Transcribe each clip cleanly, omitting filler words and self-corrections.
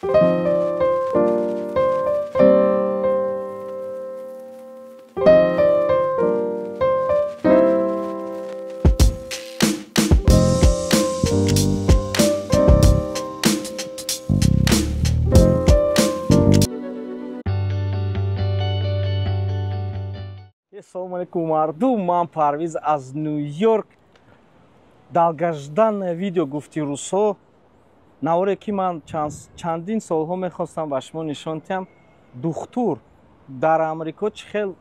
Ассалому алайкум, мардум, ман Парвиз аз Ню-Йорк. Долгожданное видео, гуфти русҳо. Наворе ки ман чандин солҳо мехостам ба шумо нишон диҳам. Духтур дар Амрико чӣ хел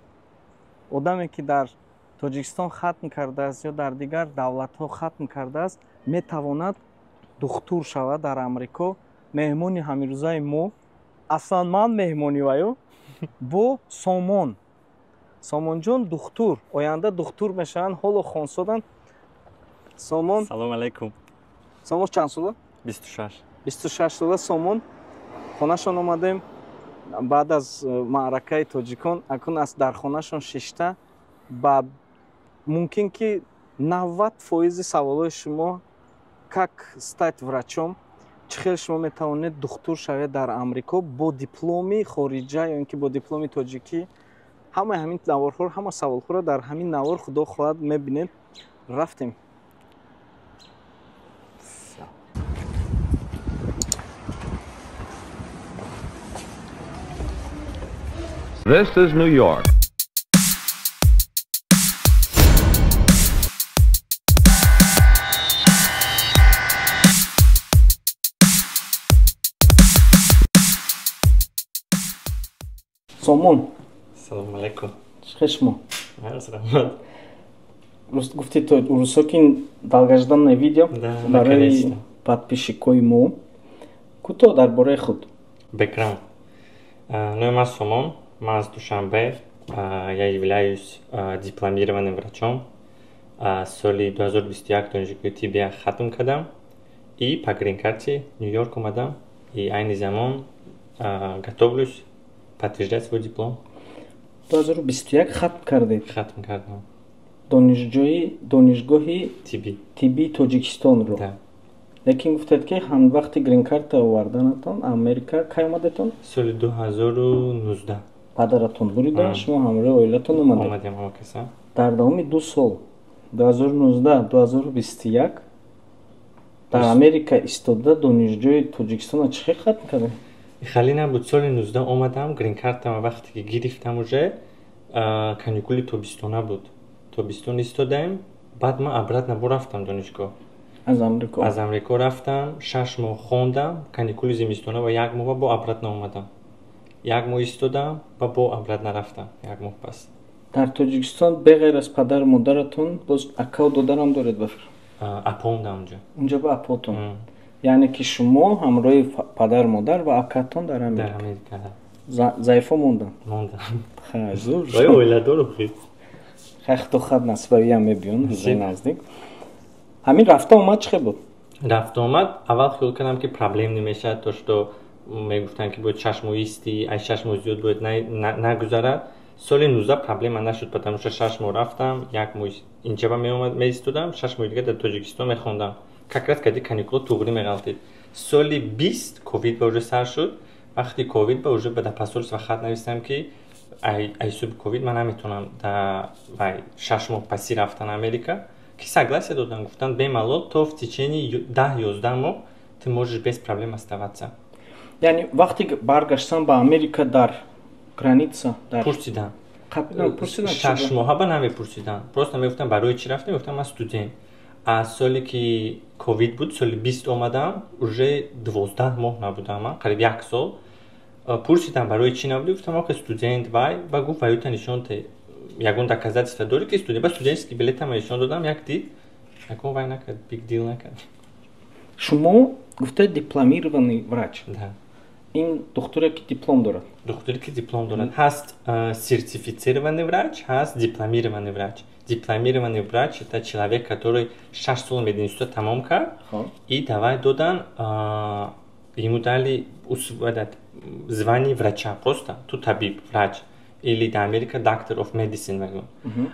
одаме ки дар Тоҷикистон хатм кардааст ё дар дигар давлатҳо хатм кардааст, метавонад духтур шавад дар Амрико. Меҳмони ҳамирӯзаи мо, аслан ман меҳмони ваю, бо Сомон. Сомонҷон духтур, оянда духтур мешаванд, ҳоло хонсоданд. Сомон. Салом алайкум. Сомон чанд сола? 26. 26 сола Сомон. Хонашон омадем баъд аз маъракаи тоҷикон, акун аз дар хонашон шишта ба мумкин ки 90% саволҳои шумо как стать врачом, чӣ хел шумо метавонед духтур шавед дар Амрико бо дипломи хориҷа ё ин ки бо дипломи тоҷикӣ. Ҳамаи ҳамин наворҳоро, ҳама саволҳоро дар ҳамин навор худо хоҳад мебинед. Рафтем. This is New York. Сомон. Салом алайкум. Чӣ хел шумо? Раҳмат. Гуфти то русо ки долгожданное видео барои подписчикои мо. Кӯтоҳ дар бораи худ. Бэкграунд. Номи ман Сомон, ман аз Душанбе. Я являюсь дипломированным врачом. Соли 2021 донишгоҳи тиббия хатм кардам и по грин-карте Нью-Йорк омадам и айни замон готовлюсь подтверждать свой диплом. 2021 хатм кардед? Хатм кардам. Донишҷои донишгоҳи тиббӣ. Тиббии Тоҷикистонро. Да. Лекин гуфтед ки ҳамвақти грин-карта оварданатон Америка кай омадетон? Соли 2019. Падаратон бурида, шумо ҳамроҳи оилатон омадед? Омадем ҳама каса. Дар давоми 2 сол, 2019, 2021, дар Америка истода донишҷои Тоҷикистонро чӣ хел хатм кардед? Хеле набуд. Соли 19 омадам, грин-картама вақте ки гирифтам, уже каникули тобистона буд. Тобистон истодаем, баъд ман обратно бурафтам донишгоҳ. Аз Амрико? Аз Амрико рафтам, 6 моҳ хондам, каникули зимистона ва як моҳ бо обратно омадам. Як моҳ истодам ва бо обратно рафтам як моҳ пас. Дар Тоҷикистон беғайр аз падару модаратон боз акаву додарам доред, ба фикр? Апом да унҷа. Унҷа ба апотон. Яъне ки шумо ҳамроҳи падару модар ва акатон дар Дар Америка? Америка, да. Заифо монданд? Мондам. Хай, зур. Вай оиладор охи. Хай, худо хад насибавиам мебиён рӯзои наздик. Ҳамин рафта омад чӣ хел буд? Рафта омад, аввал хиёл кардам ки проблем намешавад, то что мегуфтанд ки бояд 6 моҳ истӣ, аз 6 моҳ зиёд бояд нагузарад. Соли 19 проблема нашуд, потому что 6 моҳ рафтам, як моҳ инҷаба меомад, меистодам, 6 моҳи дигар дар Тоҷикистон мехондам. Как раз кади каникула туғрӣ меғалтид. Соли 20 ковид ба уже сар шуд. Вақти ковид ба уже ба дар посольство хат навистам ки ай ҳисоби ковид ман наметавонам да вай 6 моҳ пасӣ рафтан Америка, ки согласие доданд, гуфтанд бемалол, то в течение 10-11 моҳ ты можешь без проблем оставаться. Яъне вақте баргаштан ба Америка дар граница дар Пурсиданд. Қабилан пурсиданд? 6 моҳа ба намепурсиданд, просто мегуфтанд барои чӣ рафтем, мегуфтам ман студент. Аз соле ки ковид буд, соли 20 омадам, уже 12 моҳ набудам ман, қариб як сол. Пурсидам барои чӣ набудӣ, гуфтам охе студент вай, ба гуфт ваюта нишон те, ягон доказательства дорӣ ки студент, ба студенческий билетама нишон додам, як дид, ягон вай накард, big deal накард. Шумо гуфтед дипломированный врач? Да. Ин духтуре ки диплом дорад? Духтуре ки диплом дорад. Ҳаст сертифицированный врач, ҳаст дипломированный врач. Дипломированный врач — это человек, который 6 сол мединститут тамом кард и давай додан, ему дали этот, звание врача, просто ту табиб, врач, или дар Америка doctor of medicine мегӯям.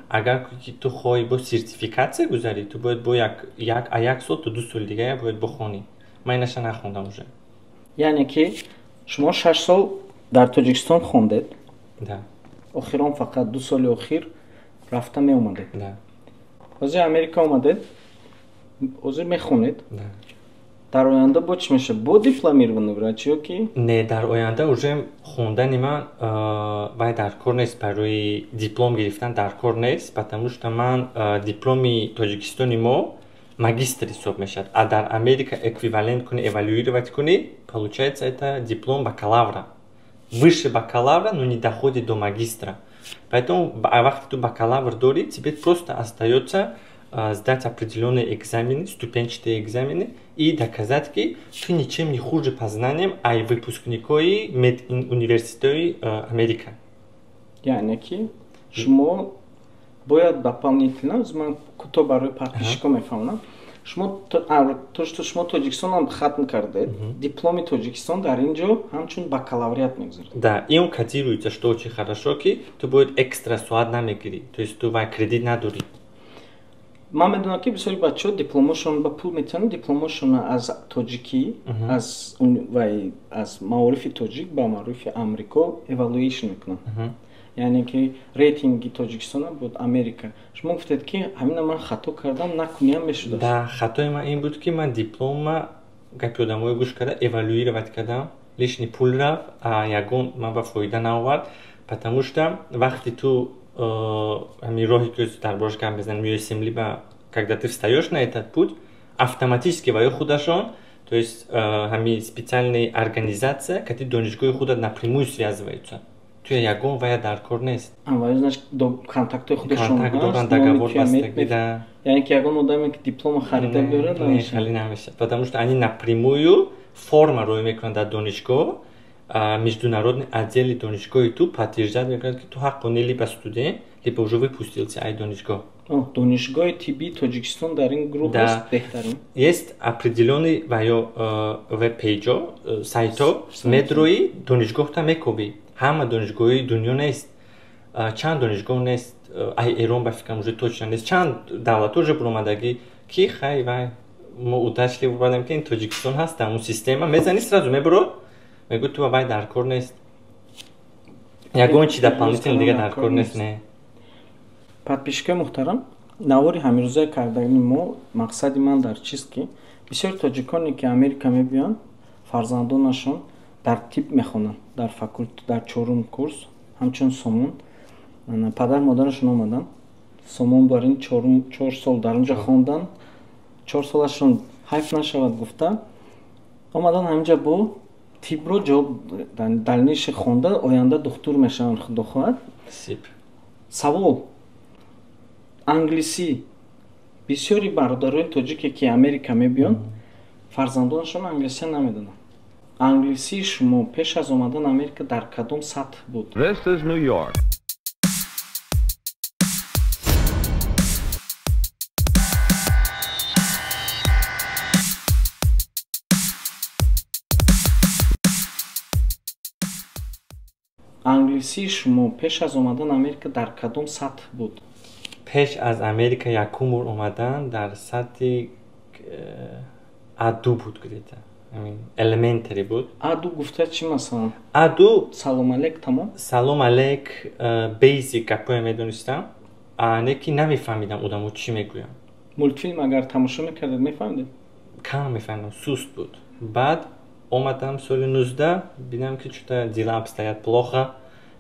Агар ки ту хоҳӣ бо сертификатсия гузарӣ, ту бояд бо як, як, а як сол то 2 соли дига бояд бихонӣ. Ман инаша нахондам уже. Яъне ки шумо 6 сол дар Тоҷикистон хондед. Да. Охирон фақат 2 соли охир рафта меомадед. Да. Ҳозир Америка омадед, ҳозир мехонед. Да. Дар оянда бо чӣ мешавад? Бо дипломированный врач ё ки? Не, дар оянда уже хондани ман вай дар кор нест, барои диплом гирифтан дар кор нест, потому что ман дипломи Тоҷикистони мо магистр ҳисоб мешавад, а дар Америка эквивалент кунӣ, эвалюировать кунӣ, получается, это диплом бакалавра, выше бакалавра, но не доходит до магистра. Поэтому вақте ту бакалавр дорӣ, тебе просто остается сдать определенные экзамены, ступенчатые экзамены, и доказать, ки ты ничем не хуже по знаниям ай выпускникои медуниверситети Америка. Яъне ки шумо бояд дополнительно, ман кӯтоҳ барои подписчико мефаҳмонам, шумо то что шумо Тоҷикистонам хатм кардед, дипломи Тоҷикистон дар ин ҷо ҳамчун бакалавриат мегузарад. Да, и он котируется, что очень хорошо, ки ту бояд экстра соат намегирӣ, то есть ту вай кредит надорӣ. Ман медонам, ки бисёри бачаҳо дипломошон ба пул метавонанд, дипломошонро аз тоҷикӣ, аз вай, аз маорифи тоҷик ба маорифи Амрико evaluation мекунанд, яъне ки рейтинги Тоҷикистона буд Америка. Шумо гуфтед, ки ҳамина ман хато кардам, накуниам мешудааст. Да, хатои ман ин буд, ки ман диплома гапи одамое гӯш карда эвалюировать кардам, лишний пул рафт, а ягон ман ба фоида наовард, потому что вақти ту ҳамин роҳе ки дар бораш гап мезанем, USMLE, ба когда ты встаёшь на этот путь, автоматически ва ё худашон, то есть ҳамин специальная организация кати донишгоҳи худат напрямую связываются, ту ягон вая дар кор нест. Контактҳои худашон. Контакт доранд, договор бастагӣ, да. Яъне ки ягон одаме ки диплома харида биёрад? Хеле намешавад, потому что они напрямую форма рӯй мекунанд дар донишгоҳ, международный отдели донишгоҳи ту подтверждать мекунад, ки ту ҳаққони либо студент, либо уже выпустился ай донишгоҳ. Донишгоҳи тиббии Тоҷикистон дар ин гурӯҳ аст беҳтарин. Есть определённый ва ё веб-пейҷо, сайтҳо, медрои донишгоҳта мекобӣ. Ҳама донишгоҳи дунё нест, чанд донишгоҳ нест, ай Эрон ба фикрам уже точно нест, чанд давлатҳо уже буромадагӣ, ки хай вай мо удачливо бурдем, ки ин Тоҷикистон ҳаст. Ҳамун система мезанӣ, сразу мебурод, мегӯ ту вай дар кор нест, ягон чи дополнительно дига дар кор нест, не. Подписчикои муҳтарам, навори ҳамирӯзаи кардани мо, мақсади ман дар чист, ки бисёри тоҷиконе ки Америка мебиёнд, фарзандонашон дар тиб мехонанд, дар факулт, дар чорум курс, ҳамчун Сомон падар модарашон омаданд, Сомон бар ин 4 сол дар онҷа хонданд, 4 солашон ҳайф нашавад гуфта омадан ҳаминҷа, бо тибро ҷавоб дальнейший хонда, оянда духтур мешаванд, худо хоҳад. Савол англисӣ: бисёри бародарони тоҷике ки Америка мебиёнд, фарзандонашон англисия намедонанд. Англисии шумо пеш аз омадан Америка дар кадом сатҳ буд? This is New York. Англисии шумо пеш аз омадан Америка дар кадом сатҳ буд? Пеш аз Америка якум бор омадан дар сатҳи А2 буд, где-то elementary буд. А2 гуфта чӣ масалан? А2. Салом алек, тамом? Салом алек, basic гапҳое медонистам, не ки намефаҳмидам одамо чӣ мегӯянд. Мультфилм агар тамошо мекардед, мефаҳмидед? Кам мефаҳмидам, суст буд. Баъд омадам соли 19, дидам, ки чё-то дела обстоят плохо,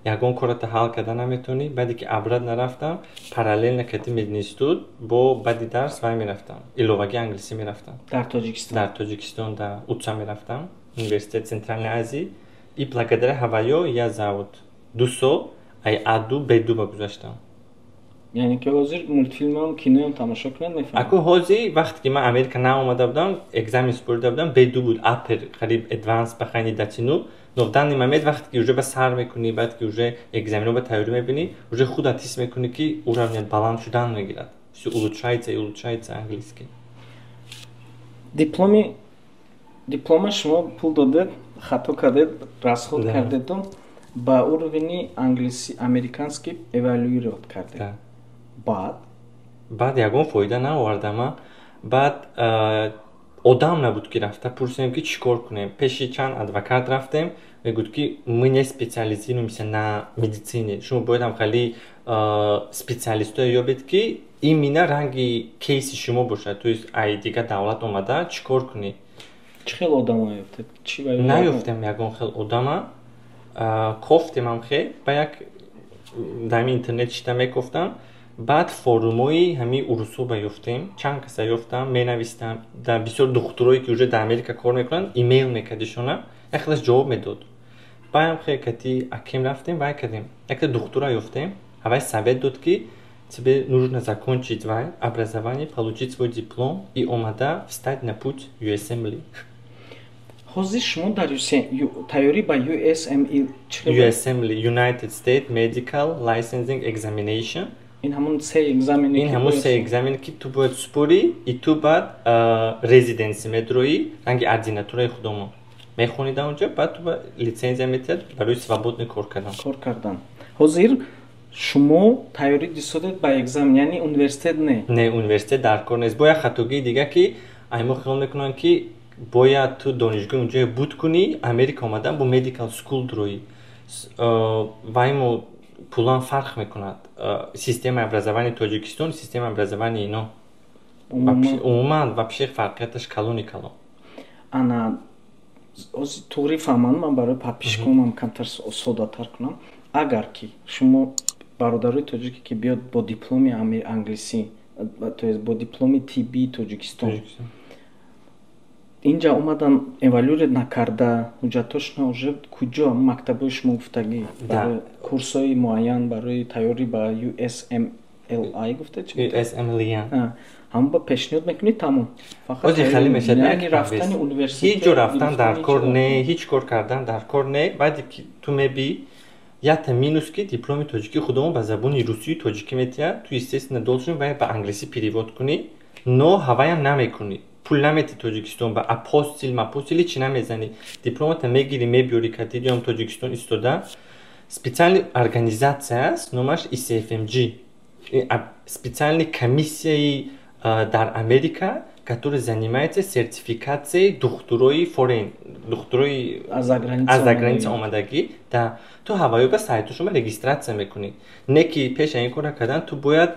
ягон кората ҳал карда наметавонӣ. Баъде ки обратно рафтам, параллельно кати мединститут бо баъди дарс вай мерафтам, иловагӣ англисӣ мерафтам. Дар Тоҷикистон? Дар Тоҷикистон, дар УЦА мерафтам, Университет Центральной Азии, и благодаря ҳаваё я за вот 2 сол ай А2 Б2 ба гузаштам. Яъне ки ҳозир мультфилмам, киноям тамошо кунад, мефаҳмад? Аку ҳозир, вақте ки ман Америка наомада будам, экзамен супорида будам, Б2 буд, upper, қариб advance ба хайни датину. Но в данный момент, вақте ки уже ба сар мекунӣ, баъд ки уже экзаменро ба тайёрӣ мебинӣ, уже худат ҳис мекунӣ, ки уровнят баланд шудан мегирад, всё улучшается и улучшается английский. Диплома шумо пул додед, хато кардед, расход кардеду ба уровени англиси американский эвалюировать кардед, баъд? Баъд ягон фоида наовардама. Баъд Одам набуд, ки рафта пурсем, ки чӣ кор кунем. Пеши чанд адвокат рафтем, мегӯд, ки мы не специализируемся на медицине, шумо бояд ҳам хеле специалистое ёбед, ки именно ранги кейси шумо бошад, то есть ай дигар давлат омада, чӣ кор кунӣ. Чӣ хел одамо ёфтед? Наёфтем ягон хел одама. Кофтемам хел ба як дар ҳамин интернет чита мекофтам. Баъд форумҳои ҳамин урусҳо ба ёфтем, чанд каса ёфтам, менавистам. Дар бисёр духтурое, ки уже дар Америка кор мекунанд, имейл мекардишона, як хелаш ҷавоб медод. Баъдам хел кати акем рафтем, вай кардем, якта духтура ёфтем. Ҳавай совет дод, ки тебе нужно закончить вай образование, получить свой диплом и омада встать на путь USMLE. Ҳозир шумо дар тайёрӣ ба USME? USMLE, United States Medical Licensing Examination. Ин ҳамон се экзамене? Ин ҳамон се экзамен, ки ту бояд супорӣ и ту баъд residency медроӣ, ранги ординатураи худомо мехонӣ дар онҷо, баъд ту ба лицензия метиҳад барои свободный кор кардан. Кор кардан. Ҳозир шумо тайёрӣ дисодед ба экзамен, яъне университет не? Не, университет дар кор нест. Бо як хатогии дига, ки аймо хиёл мекунанд, ки бояд ту донишгоҳи онҷое буд кунӣ, Америка омадан бо medical school дроӣ. Ваймо пулан фарқ мекунад, системаи образования Тоҷикистон, системаи образования ино умуман вообще фарқияташ калони калон. Ана туғри фаҳмам, ман барои подписчиконам камтар соддатар кунам. Агар ки шумо бародарои тоҷике, ки биёд бо дипломи англисӣ, то есть бо дипломи тиббии Тоҷикистон инҷа омадан, эвалюировать накарда ҳуҷҷатошона, уже куҷо мактабҳои шумо гуфтагӣ, курсҳои муайян барои тайёрӣ ба USMLI гуфта? USMLE. Ҳамон ба пешниҳод мекунед, тамом? Ози хеле мешавад. Яъне рафтани университет? Ҳеҷ ҷо рафтан дар кор не, ҳеҷ кор кардан дар кор не. Баъде ки ту мебӣ, якта минус, ки дипломи тоҷикӣ худомо ба забони русию тоҷикӣ метиҳад, ту, естественно, должен вай ба англисӣ перевод кунӣ, но ҳаваям намекунӣ, пул намети Тоҷикистон ба апостил мапостили чӣ намезанӣ. Дипломата мегирӣ, мебиёрӣ, катидиём Тоҷикистон истода. Специальный организация аст, номаш ECFMG, специальный комиссияи дар Америка, который занимается сертификацией духтурои foreign, духтурои аз заграница омадагӣ. Да, ту ҳаваё ба сайтошума регистрация мекунӣ. Не ки пеша ин кора кардан ту бояд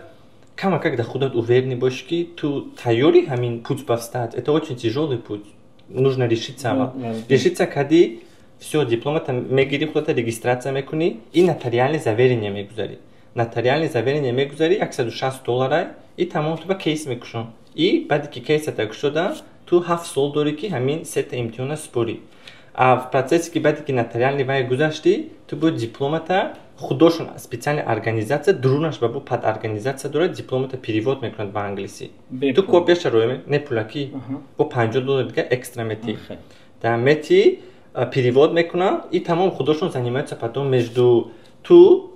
камакак дар худат уверенный бошӣ, ки ту тайёри ҳамин путь ба встать. Это очень тяжелый путь, нужно решиться аввал. Решиться кардӣ, всё, дипломата мегирӣ, худата регистрация мекунӣ и нотариальное заверение мегузарӣ. Нотариальное заверение мегузарӣ, 160 доллара, и тамом, ту ба кейс мекушон. И баъде ки кейсата кушода, ту 7 сол дорӣ, ки ҳамин сета имтиҳона супорӣ. А в процессе, ки баъде ки нотариальный вай гузаштӣ, ту бояд дипломата, худошон специальная организация дурунаш ба бо подорганизация дорад, дипломата перевод мекунад ба англисӣ, ту копияша роя, не пулакӣ, бо 50 доллар дига экстра метӣ, да мети, перевод мекунанд и тамом, худошон занимаются потом между. Ту,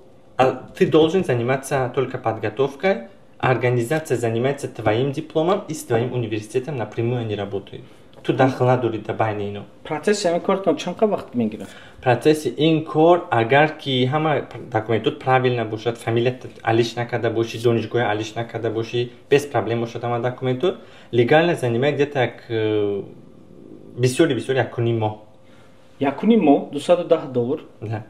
ты должен заниматься только подготовкой, организация занимается твоим дипломом и с твоим университетом напрямую они работают, ту дахл надорӣ дар байни ино. Процесси ҳамин кортон чанд вақт мегирад? Процесси ин кор, агар ки ҳама документот правильно бошад, фамилият алиш накарда бошӣ, донишгоҳи алиш накарда бошӣ, без проблем бошад ҳама документот, легально занимает где-то як бисёри бисёр 1,5 моҳ. 1,5 моҳ, 210 доллар? Да.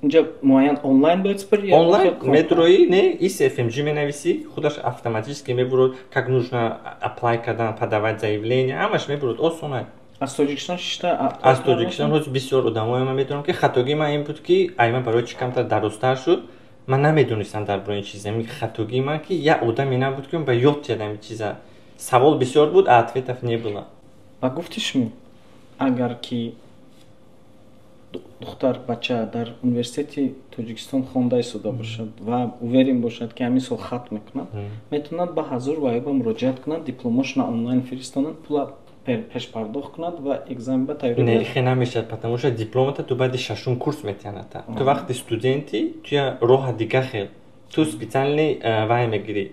Инҷа муайян онлайн бояд супорӣ? Онлайн метрои, не, ECFMG менависӣ, худаш автоматически мебурад, как нужно apply кардан, подавать заявление, ҳамаш мебурад, осон. Аз Тоҷикистон шишта? Аз Тоҷикистон. Ҳозир бисёр одамое ман медонам, ки хатогии ман ин буд, ки ай ман барои чӣ камтар дарозтар шуд, ман намедонистам дар бораи ин чиз. Ами хатогии ман, ки як одаме набуд, ки ба ёд тиҳад ами чиза. Савол бисёр буд, а ответов не было. Ба гуфти шумо, агар ки духтар бача дар университети Тоҷикистон хонда истода бошад ва уверен бошад, ки ҳамин сол хатм мекунад, метавонад ба ҳазур ваёба муроҷиат кунад, дипломошона онлайн фиристонад, пула пешпардохт кунад ва экзамен ба тайёрӣ? Не, хе намешавад, потому что дипломата ту баъди шашум курс метиҳаната. Ту вақти студентӣ, ту я роҳа дига хел, ту специальный вай мегирӣ,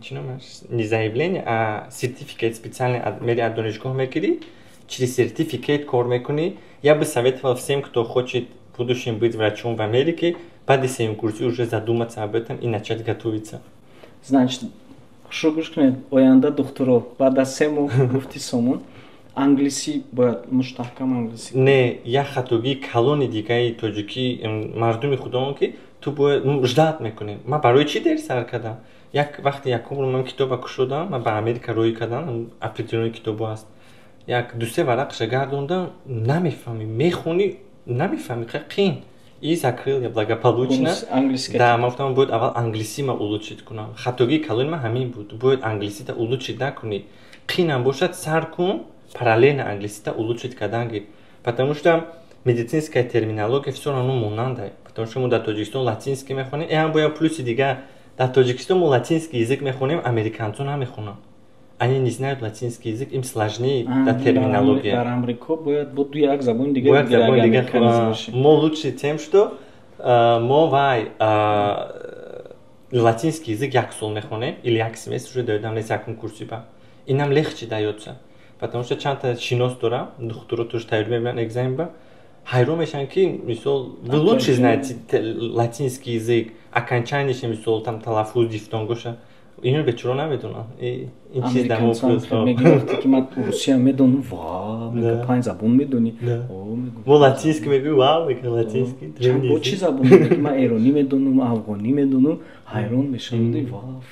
чӣ номаш, не заявление, а сертификат специальный мери, аз донишгоҳ мегирӣ, через сертификат кор мекунӣ. Я бы советовал всем, кто хочет в будущем быть врачом в Америке, баъди сеюм курсӣ уже задуматься об этом и начать готовиться. Значит, Хушро гӯш кунед, оянда духтуро баъд аз 3 моҳ гуфти Сомон, англисӣ бояд мустаҳкам англисӣ. Не, як хатогии калони дигаи тоҷикӣ, мардуми худомон, ки ту бояд ждать мекунем. Ман барои чӣ дер сар кардам? Як вақте якум ман китоба кушодам, ман ба Америка рӯй кардам, определённый китобо ҳаст, як дусе варақша гардондам, намефаҳмӣ, мехонӣ, намефаҳмӣ, қин и закрыл я благополучно. Да, ман гуфтам, бояд аввал англисӣ ма улучшить кунам. Хатогии калони ман ҳамин буд. Бояд англисита улучшить накунӣ, қинам бошад, сар кун, параллельно англисита улучшить кардан гир, потому что медицинская терминология всё равно монанда, потому что мо дар Тоҷикистон латинский мехонем. Эам бояд плюси дигар: дар Тоҷикистон мо латинский язык мехонем, американцо намехонанд, они не знают латинский язык, им сложнее да терминология. Дар Амрико бояд бо ду як забони дигар. Бояд забони дигар. Мо лучше тем, что мо вай латинский язык як сол мехонем или як семестр, уже доидам нест, якум курси ба инам легче даётся, потому что чандта шинос дорам, духтуро туш тайёр мебинанд экзамен ба, ҳайрон мешаванд, ки мисол, вы лучше знаете латинский язык, окончанияша, мисол, там талаффуз, дифтонгоша, ино бечуро намедонам. Ин чиз дар мо плюс. Вақте ки ман русия медонам, ва мега, панҷ забон медонӣ. Мо латинский мегӯи, ва мега, латинский. Бо чӣ забон мегӯи? Ман эронӣ медонам, афғонӣ медонам, ҳайрон мешавам.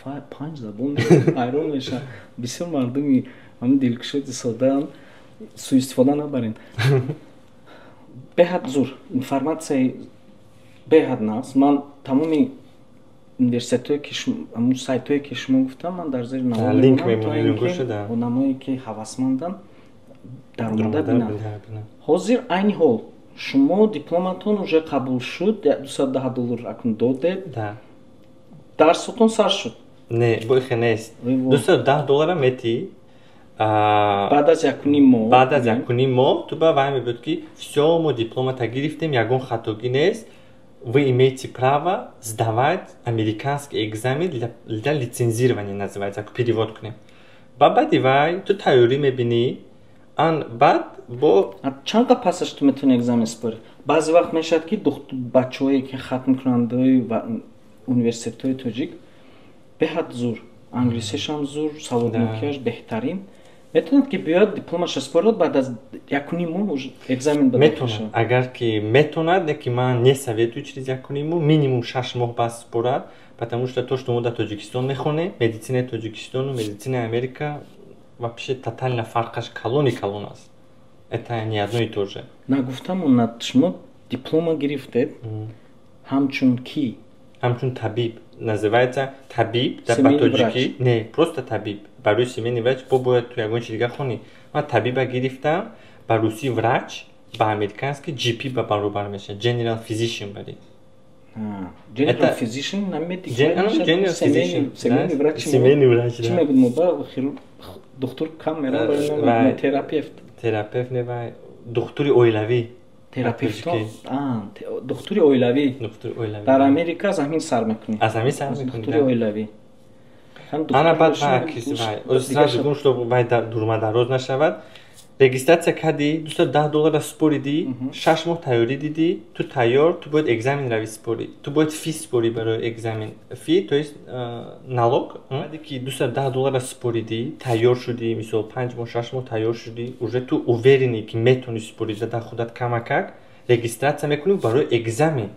Ва, панҷ забон, ҳайрон мешавам. Бисёр мардуми ҳамин дилкушоди содаам, суистифода набарен. Беҳад зур информатсияи, беҳад нағз. Ман тамоми университетое ки, ҳамун сайтое ки шумо гуфтам, ман дар зери линк. Одамое ки ҳавасманданд, даромада бинанд. Ҳозир, айни ҳол, шумо дипломатон уже қабул шуд, 210 доллар акнун додед, дарсотон сар шуд? Не, боихе нест. 210 доллара метӣ. Баъд аз якуним моҳ. Баъд аз якуним моҳ ту ба вай мебиёд, ки всё, мо дипломата гирифтем, ягон хатогӣ нест, вы имеете право сдавать американский экзамен для лицензирования, называется, ако перевод кунем. Ба баъди вай ту тайёрӣ мебинӣ, ан баъд бо Чанд қа пасаш ту метавонӣ экзамен супорӣ? Баъзе вақт мешавад, ки бачаҳое ки хатмкунандаҳои университетҳои тоҷик беҳад зур, англисишам зур, саводнокиаш беҳтарин, метавонад ки биёяд, дипломаша спорад, баъд аз якуним моҳ экзамен. Метавонад, агар ки метавонад, не ки ман не советую через якуним моҳ, минимум 6 моҳ бас спорад, потому что то, что мо дар Тоҷикистон мехонем, медицинаи Тоҷикистону медицинаи Америка вообще тотально фарқаш калони калон аст, это не одно и то же. Нагуфтамонад, шумо диплома гирифтед ҳамчун ки? Ҳамчун табиб, называется табиб ба тоҷикӣ. Не, просто табиб. Барои семейный врач бо бояд ту ягон чи дига хонӣ. Ман табиба гирифтам, ба русӣ врач, ба американский GP ба баробар мешавад, general physician бари. General physician. Семейный врач. Семейный врач. Чӣ мегӯд, мо ба духтур кам мерам, терапевт. Терапевт не, вай духтури оилавӣ. Терапевт, духтури оилавӣ. Дар Америка аз ҳамин сар мекунӣ. Аз ҳамин сар мекунӣ. Духтури оилавӣ. Ана баъд сразу гум, что вай дурмадароз нашавад. Регистрация кардӣ, 210 доллара споридӣ, 6 моҳ тайёрӣ дидӣ, ту тайёр, ту бояд экзамен рави спорӣ, ту бояд fee спорӣ барои экзамен. Fee, то есть налог. Баъде ки 210 доллара споридӣ, тайёр шудӣ, мисол, 5 моҳ, 6 моҳ тайёр шудӣ, уже ту уверенӣ, ки метавонӣ спорида дар худат камакак, регистрация мекунӣ барои экзамен.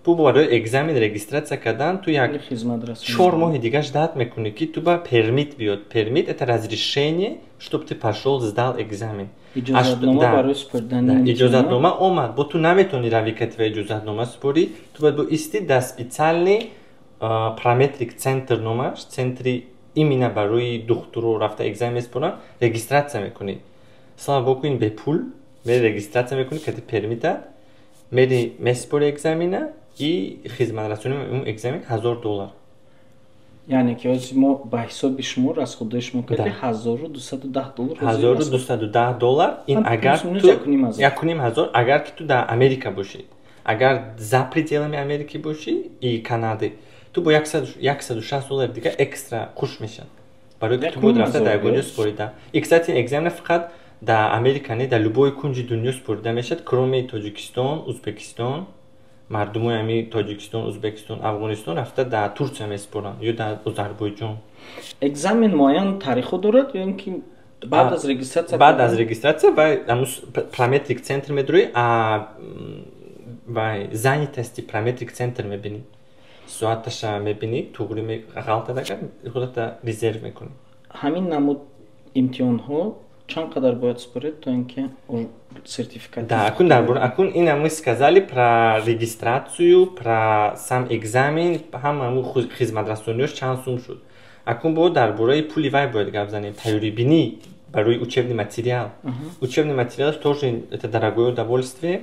Ту барои экзамен регистрация кардан ту як 4 моҳи дига ждать мекунӣ, ки ту ба permit биёд. Permit — это разрешение, чтоб ты пошел сдал экзамен. Иҷозатнома омад, бо ту наметавонӣ рави катива иҷозатнома спорӣ, ту бояд бо исти дар специальный Prometric центр номаш, центри именно барои духтуро рафта экзамен меспоранд, регистрация мекунӣ. Слава богу, ин бепул. Мери, регистрация мекунӣ кати permit ат, мери, меспори экзамена и хизматрасони экзамен 1000 доллар. Яъне ки ҳозир мо ба ҳисоби шумо, расходҳои шумо карди, 1210 доллар. 1210 доллар. Ин агар ту 1500, агар ки ту дар Америка бошӣ. Агар за пределами Америки бошӣ и Канады, ту бо 160 доллар дига экстра хуш мешавад, барои ки ту бояд рафта дар ягон ҷо спорида. И кстати, экзамена фақат дар Америка не, дар любой кунҷи дунё спорида мешавад, кроме Тоҷикистон, Узбекистон. Мардумои ҳами Тоҷикистон, Ӯзбекистон, Афғонистон рафта дар Турсия месупоранд ё дар Озарбойҷон. Экзамен муайян таърихҳо дорад ё ин ки баъд аз регистрация? Баъд аз регистрация вай Prometric центр медрои, вай занятости Prometric центр мебинӣ, соаташа мебинӣ, туғри ғалтадага худата резерв мекунӣ. Ҳамин намуд имтиҳонҳо чанд қадар бояд супоред, то ин ки сертификат? Да, акун дар бора, акун ина мы сказали про регистрацию, про сам экзамен, ҳама хизматрасониёш чанд сум шуд. Акун бо дар бораи пули вай бояд гап занем, тайёрибинӣ барои учебный материал. Учебный материал тоже это дорогое удовольствие.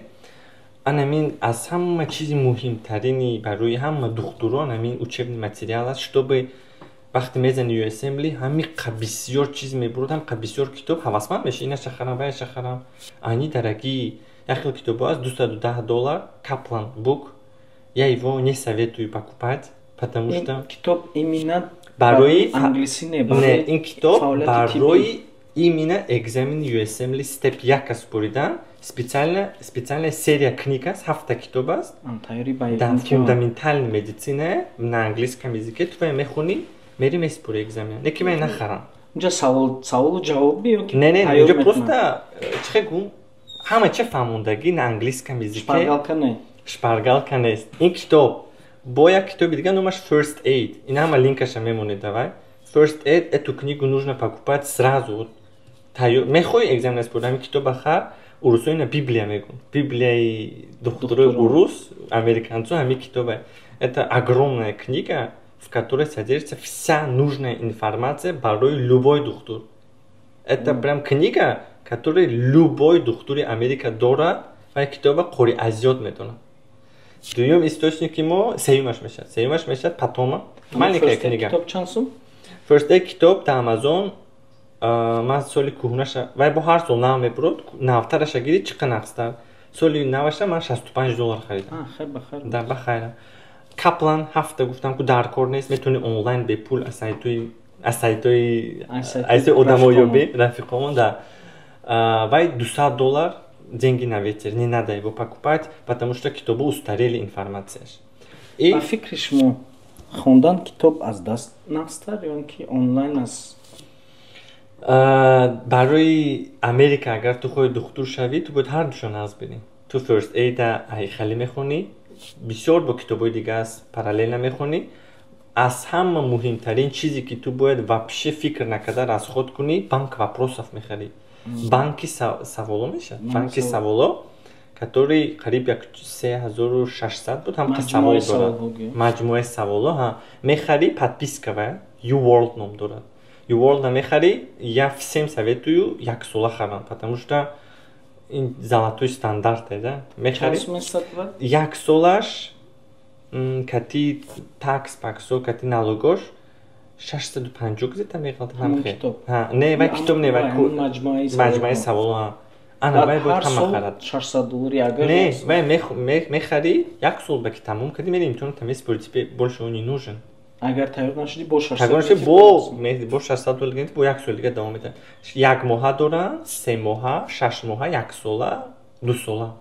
Анамин аз ҳама чизи муҳимтарини барои ҳама духтурон ҳамин учебный материал аст, чтобы вақте мезани USMLE, ҳамиқа бисёр чиз мебурад, ҳамқа бисёр китоб, ҳавасманд меши: инаша харам, ваяша харам. Они дорогие. Як хел китобо аст 210 доллар, Kaplan book, я его не советую покупать, потому что китоб именно барои англисӣ? Не, не, ин китоб барои именно экзамени USMLE Step 1 супоридан специальная серия книг аст, ҳафта китоб аст дар фундаментальный медицина на английском языке. Ту вай мехонӣ, мери месупори экзамен. Не ки ман нахарам. Инҷа саволу ҷавоб ё ки? Не, не, инҷа просто, чихе гум, ҳама чи фаҳмондагӣ на английском языке. Шпаргалка не? Шпаргалка нест. Ин китоб бо як китоби дигар, номаш First Aid. Ин ҳама линкаша мемонед давай. First Aid, эту книгу нужно покупать сразу. Мехоҳӣ экзамен спорӣ, ҳамин китоба хар. Урусо ина библия мегӯн, библияи духтурои урус, американцо ҳамин китоба. Это огромная книга, в которой содержится вся нужная информация барои любой духтур. Это прям книга, которая любой духтури Америка дорад ва китоба қори азёд медонад. Дуюм источники мо сеюмаш мешавад. Сеюмаш мешавад Pathoma. Маленькая книга. Китоб чанд сум? First Aid китоб дар Амазон ман соли кӯҳнаша, вай бо ҳар сол нав мебурод, навтараша гирӣ, чӣ қа нақстар. Соли наваша ман 65 доллар харидам. Да, бахайра. Kaplan ҳафта гуфтам ку дар кор нест, метавонӣ онлайн бепул аз сайтои аз одамо ёбӣ, рафиқомон да. Вай 200 доллар, деньги на ветер, не надо его покупать, потому что китобу устарели информацияш. И ба фикри шумо, хондан китоб аз даст нақстар ё ки онлайн аз? Барои Америка, агар ту хоҳӣ духтур шавӣ, ту бояд ҳар душа нағз бинӣ. Ту First Aid айхалӣ мехонӣ, бисёр бо китобҳои дига аст, параллельно мехонӣ. Аз ҳама муҳимтарин чизе ки ту бояд вообще фикр накарда расход кунӣ, банк вопросов мехарӣ, банки саволо мешавад, банки саволо, который қариб як 3600 буд, ҳамқа савол дорад, маҷмӯаи саволо. Ҳа, мехарӣ, подписка ва UWorld ном дорад. UWorld мехарӣ, я всем советую яксола харам, потому что ин золотой стандарт е да. Мехарӣ, як солаш кати такс паксо, кати налогош 650 где-то меғалтад. Не, вай китоб не, вай маҷмӯаи саволо. Ана вай бояд ҳама харад. 600 доллари агар? Не, вай мехарӣ, як сол ба ки тамом кардӣ, мери имтиҳоната месупорӣ, тебе больше он не нужен. Агар тайёр нашудӣ, бо 600? Тайёр нашудӣ, бо 600 доллар гирифти, бо як соли дига давом медиҳад. Як моҳа доранд, 3 моҳа, 6 моҳа, яксола, 2 сола.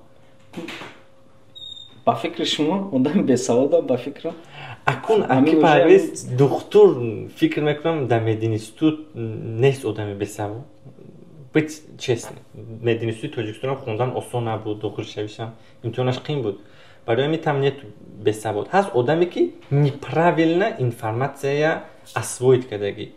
Ба фикри шумо, одами бесаводам, ба фикрам. Акун, аки Парвиз, духтур, фикр мекунам, дар мединститут нест одами бесавод, быть честный. Мединститути Тоҷикистонам хондан осон набуд, дохил шавишам имтиҳонаш қин буд. Барои ҳамин там нет бесавод. Ҳаст одаме ки неправильно информация освоить кардагӣ.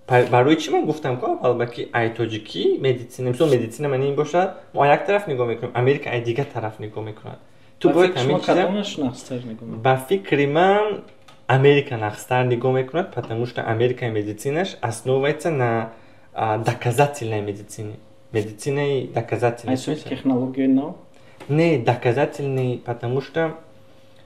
Барои чӣ ман гуфтам ку аввал ба ки ай тоҷикӣ медицина, мисол, медицина ман ин бошад, мо як тараф нигоҳ мекунем, Америка ай дигар тараф нигоҳ мекунад. Ту бояд ҳамин чиза. Ба фикри ман, Америка нақстар нигоҳ мекунад, потому что Америкаи медицинаш основывается на доказательной медицине, медицинаи доказательной. Технологияи нав? Не, доказательный, потому что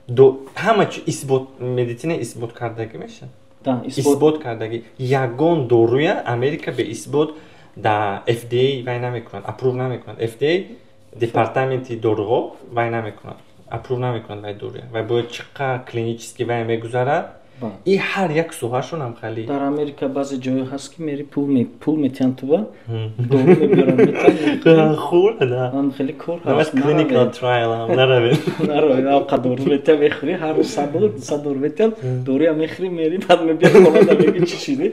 ҳама чи исбот, медицина исбот кардагӣ мешавад, исбот кардагӣ. Ягон доруя Америка бе исбот да FDA вай намекунад, approve намекунад. FDA, департаменти доруҳо, вай намекунад, approve намекунад вай доруя. Вай бояд чӣ қа клинический вай мегузарад. И ҳар як соҳашон ҳам хали. Дар Америка баъзе ҷойҳо ҳаст, ки мери, пул метиҳанд, туба дору мебиёранд. Хурда. Хеле кор. Ҳаст, clinical trial ҳам наравед. Наравед. Авқа дору метиҳанд, мехӯри, ҳар рӯз 100 доллар, 200 доллар метиҳанд, доруям мехӯри, мери, баъд мебиёд хонада, меги: «Чӣ шиди?»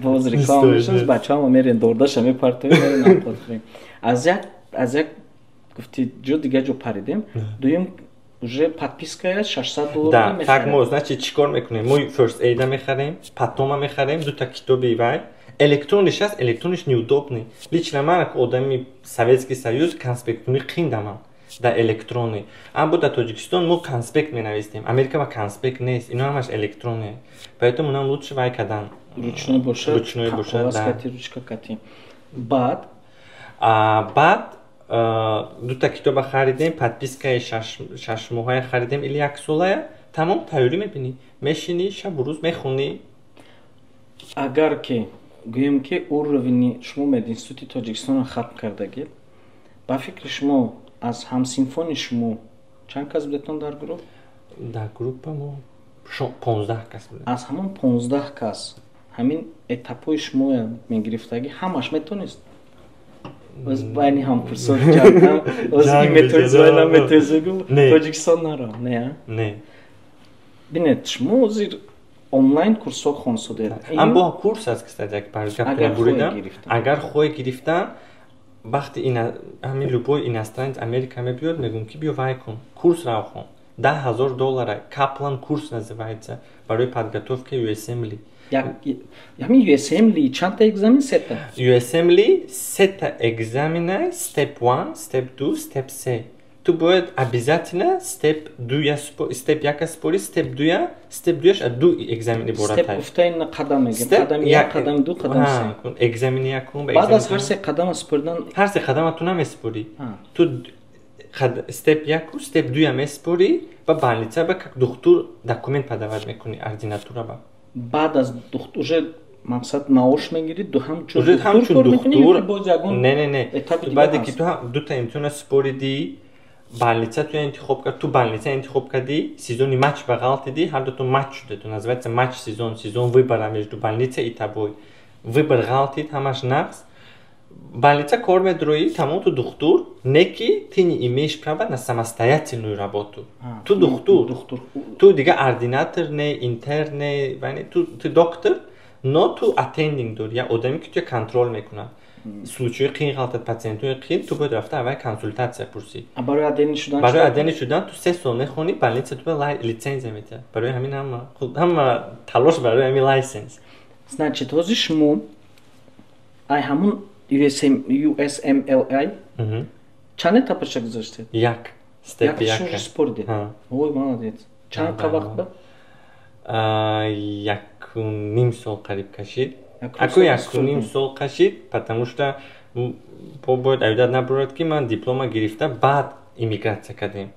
Боз реклама мешавад. Бачаҳама мерен, дордаша мепартоем, мерен, авқот хӯрем. Аз як гуфти ҷо дигар ҷо паридем. Дуюм, уже подписка 600 доллар. Да, так, мо, значит, чӣ кор мекунем? Мо First Aid мехарем, Патома мехарем, дута китоби вай электрониш аст, электрониш неудобный. Лично ман, одами Советский Союз, конспекткунӣ қиндамам дар электронӣ. Аммо дар Тоҷикистон мо конспект менавистем, Америка ба конспект нест, ино ҳамаш электронӣ, поэтому нам лучше вай кадан. Ручной бошад. Ручной бошад. Ручка кати. Баъд? Баъд дута китоба харидем, подпискаи 6 моҳая харидем или яксолая. Тамом, тайёрӣ мебинӣ, мешинӣ, шабу рӯз мехонӣ. Агар ки гӯем, ки уровени шумо мединститути Тоҷикистонро хатм кардагид, ба фикри шумо, аз ҳамсинфони шумо чанд кас будетон дар гурӯҳ? Дар группа мо 15 кас будем. Аз ҳамон 15 кас ҳамин этапҳои шумо мегирифтагӣ ҳамаш метонист? Байни ҳамкурсо метоизгу Тоҷикистон наро, не? Не. Бинед, шумо ҳозир онлайн курсҳо хонсодед. Амбо курс аст, кстати, агар буридам, агар хоҳӣ гирифтан, вақти ҳамин любой иностранец Америка мебиёд, мегӯм, ки биё, вай кун, курс рав хон, 10 000 доллара, Kaplan курс называется, барои подготовка USMLE. Ҳамин USMLE чандта экзамен, сета? USMLE сета экзамена: step one, step ду, step се. Ту бояд обязательно step дуя, step яка спори, step дуя. Step дуяш аз ду экзамен иборат. Step гуфта ин қадам мегем, қадами як, қадами ду, қадами се. Экзамени якум. Баъд аз ҳар се қадама споридан? Ҳар се қадама ту намеспорӣ. Ту step яку, step дуя меспорӣ ба больница, ба как духтур документ подавать мекунӣ ординатура ба. Баъд аз уже, мақсад, маош мегирӣ, ҳамчун ҳамчун духтур? Не, не, не, баъде ки ту дута имтиҳона споридӣ, больница туя интихоб кард, ту больница интихоб кардӣ, сезони матч ба ғалтидӣ, ҳар дутон матч шуда, то называется матч сезон, сезон выбора между больница и тобой, выбор ғалтид, ҳамаш нақс, больница кор медроӣ, тамом, ту духтур не, ки ты не имеешь права на самостоятельную работу. Ту духтур, ту дига ординатор не, интерн не, ту доктор, но ту attending дорӣ, як одаме, ки туя контроль мекунад. Случаи қин ғалтад, пациентои қин, ту бояд рафта аввал консултатсия пурсӣ. Барои attending шудан? Барои attending шудан ту 3 сол мехонӣ, больница ту лицензия метиҳад. Барои ҳамин ҳама талош барои ҳамин license. Значит, ҳозир шумо ай ҳамун USMLE чанд этапаша гузаштед? Як step. Як спордед? Ой, молодец! Чанд вақт ба? 1,5 сол қариб кашид. Аку 1,5 сол кашид, потому что бояд авидат набурад, ки ман диплома гирифта, баъд иммигратсия кардем.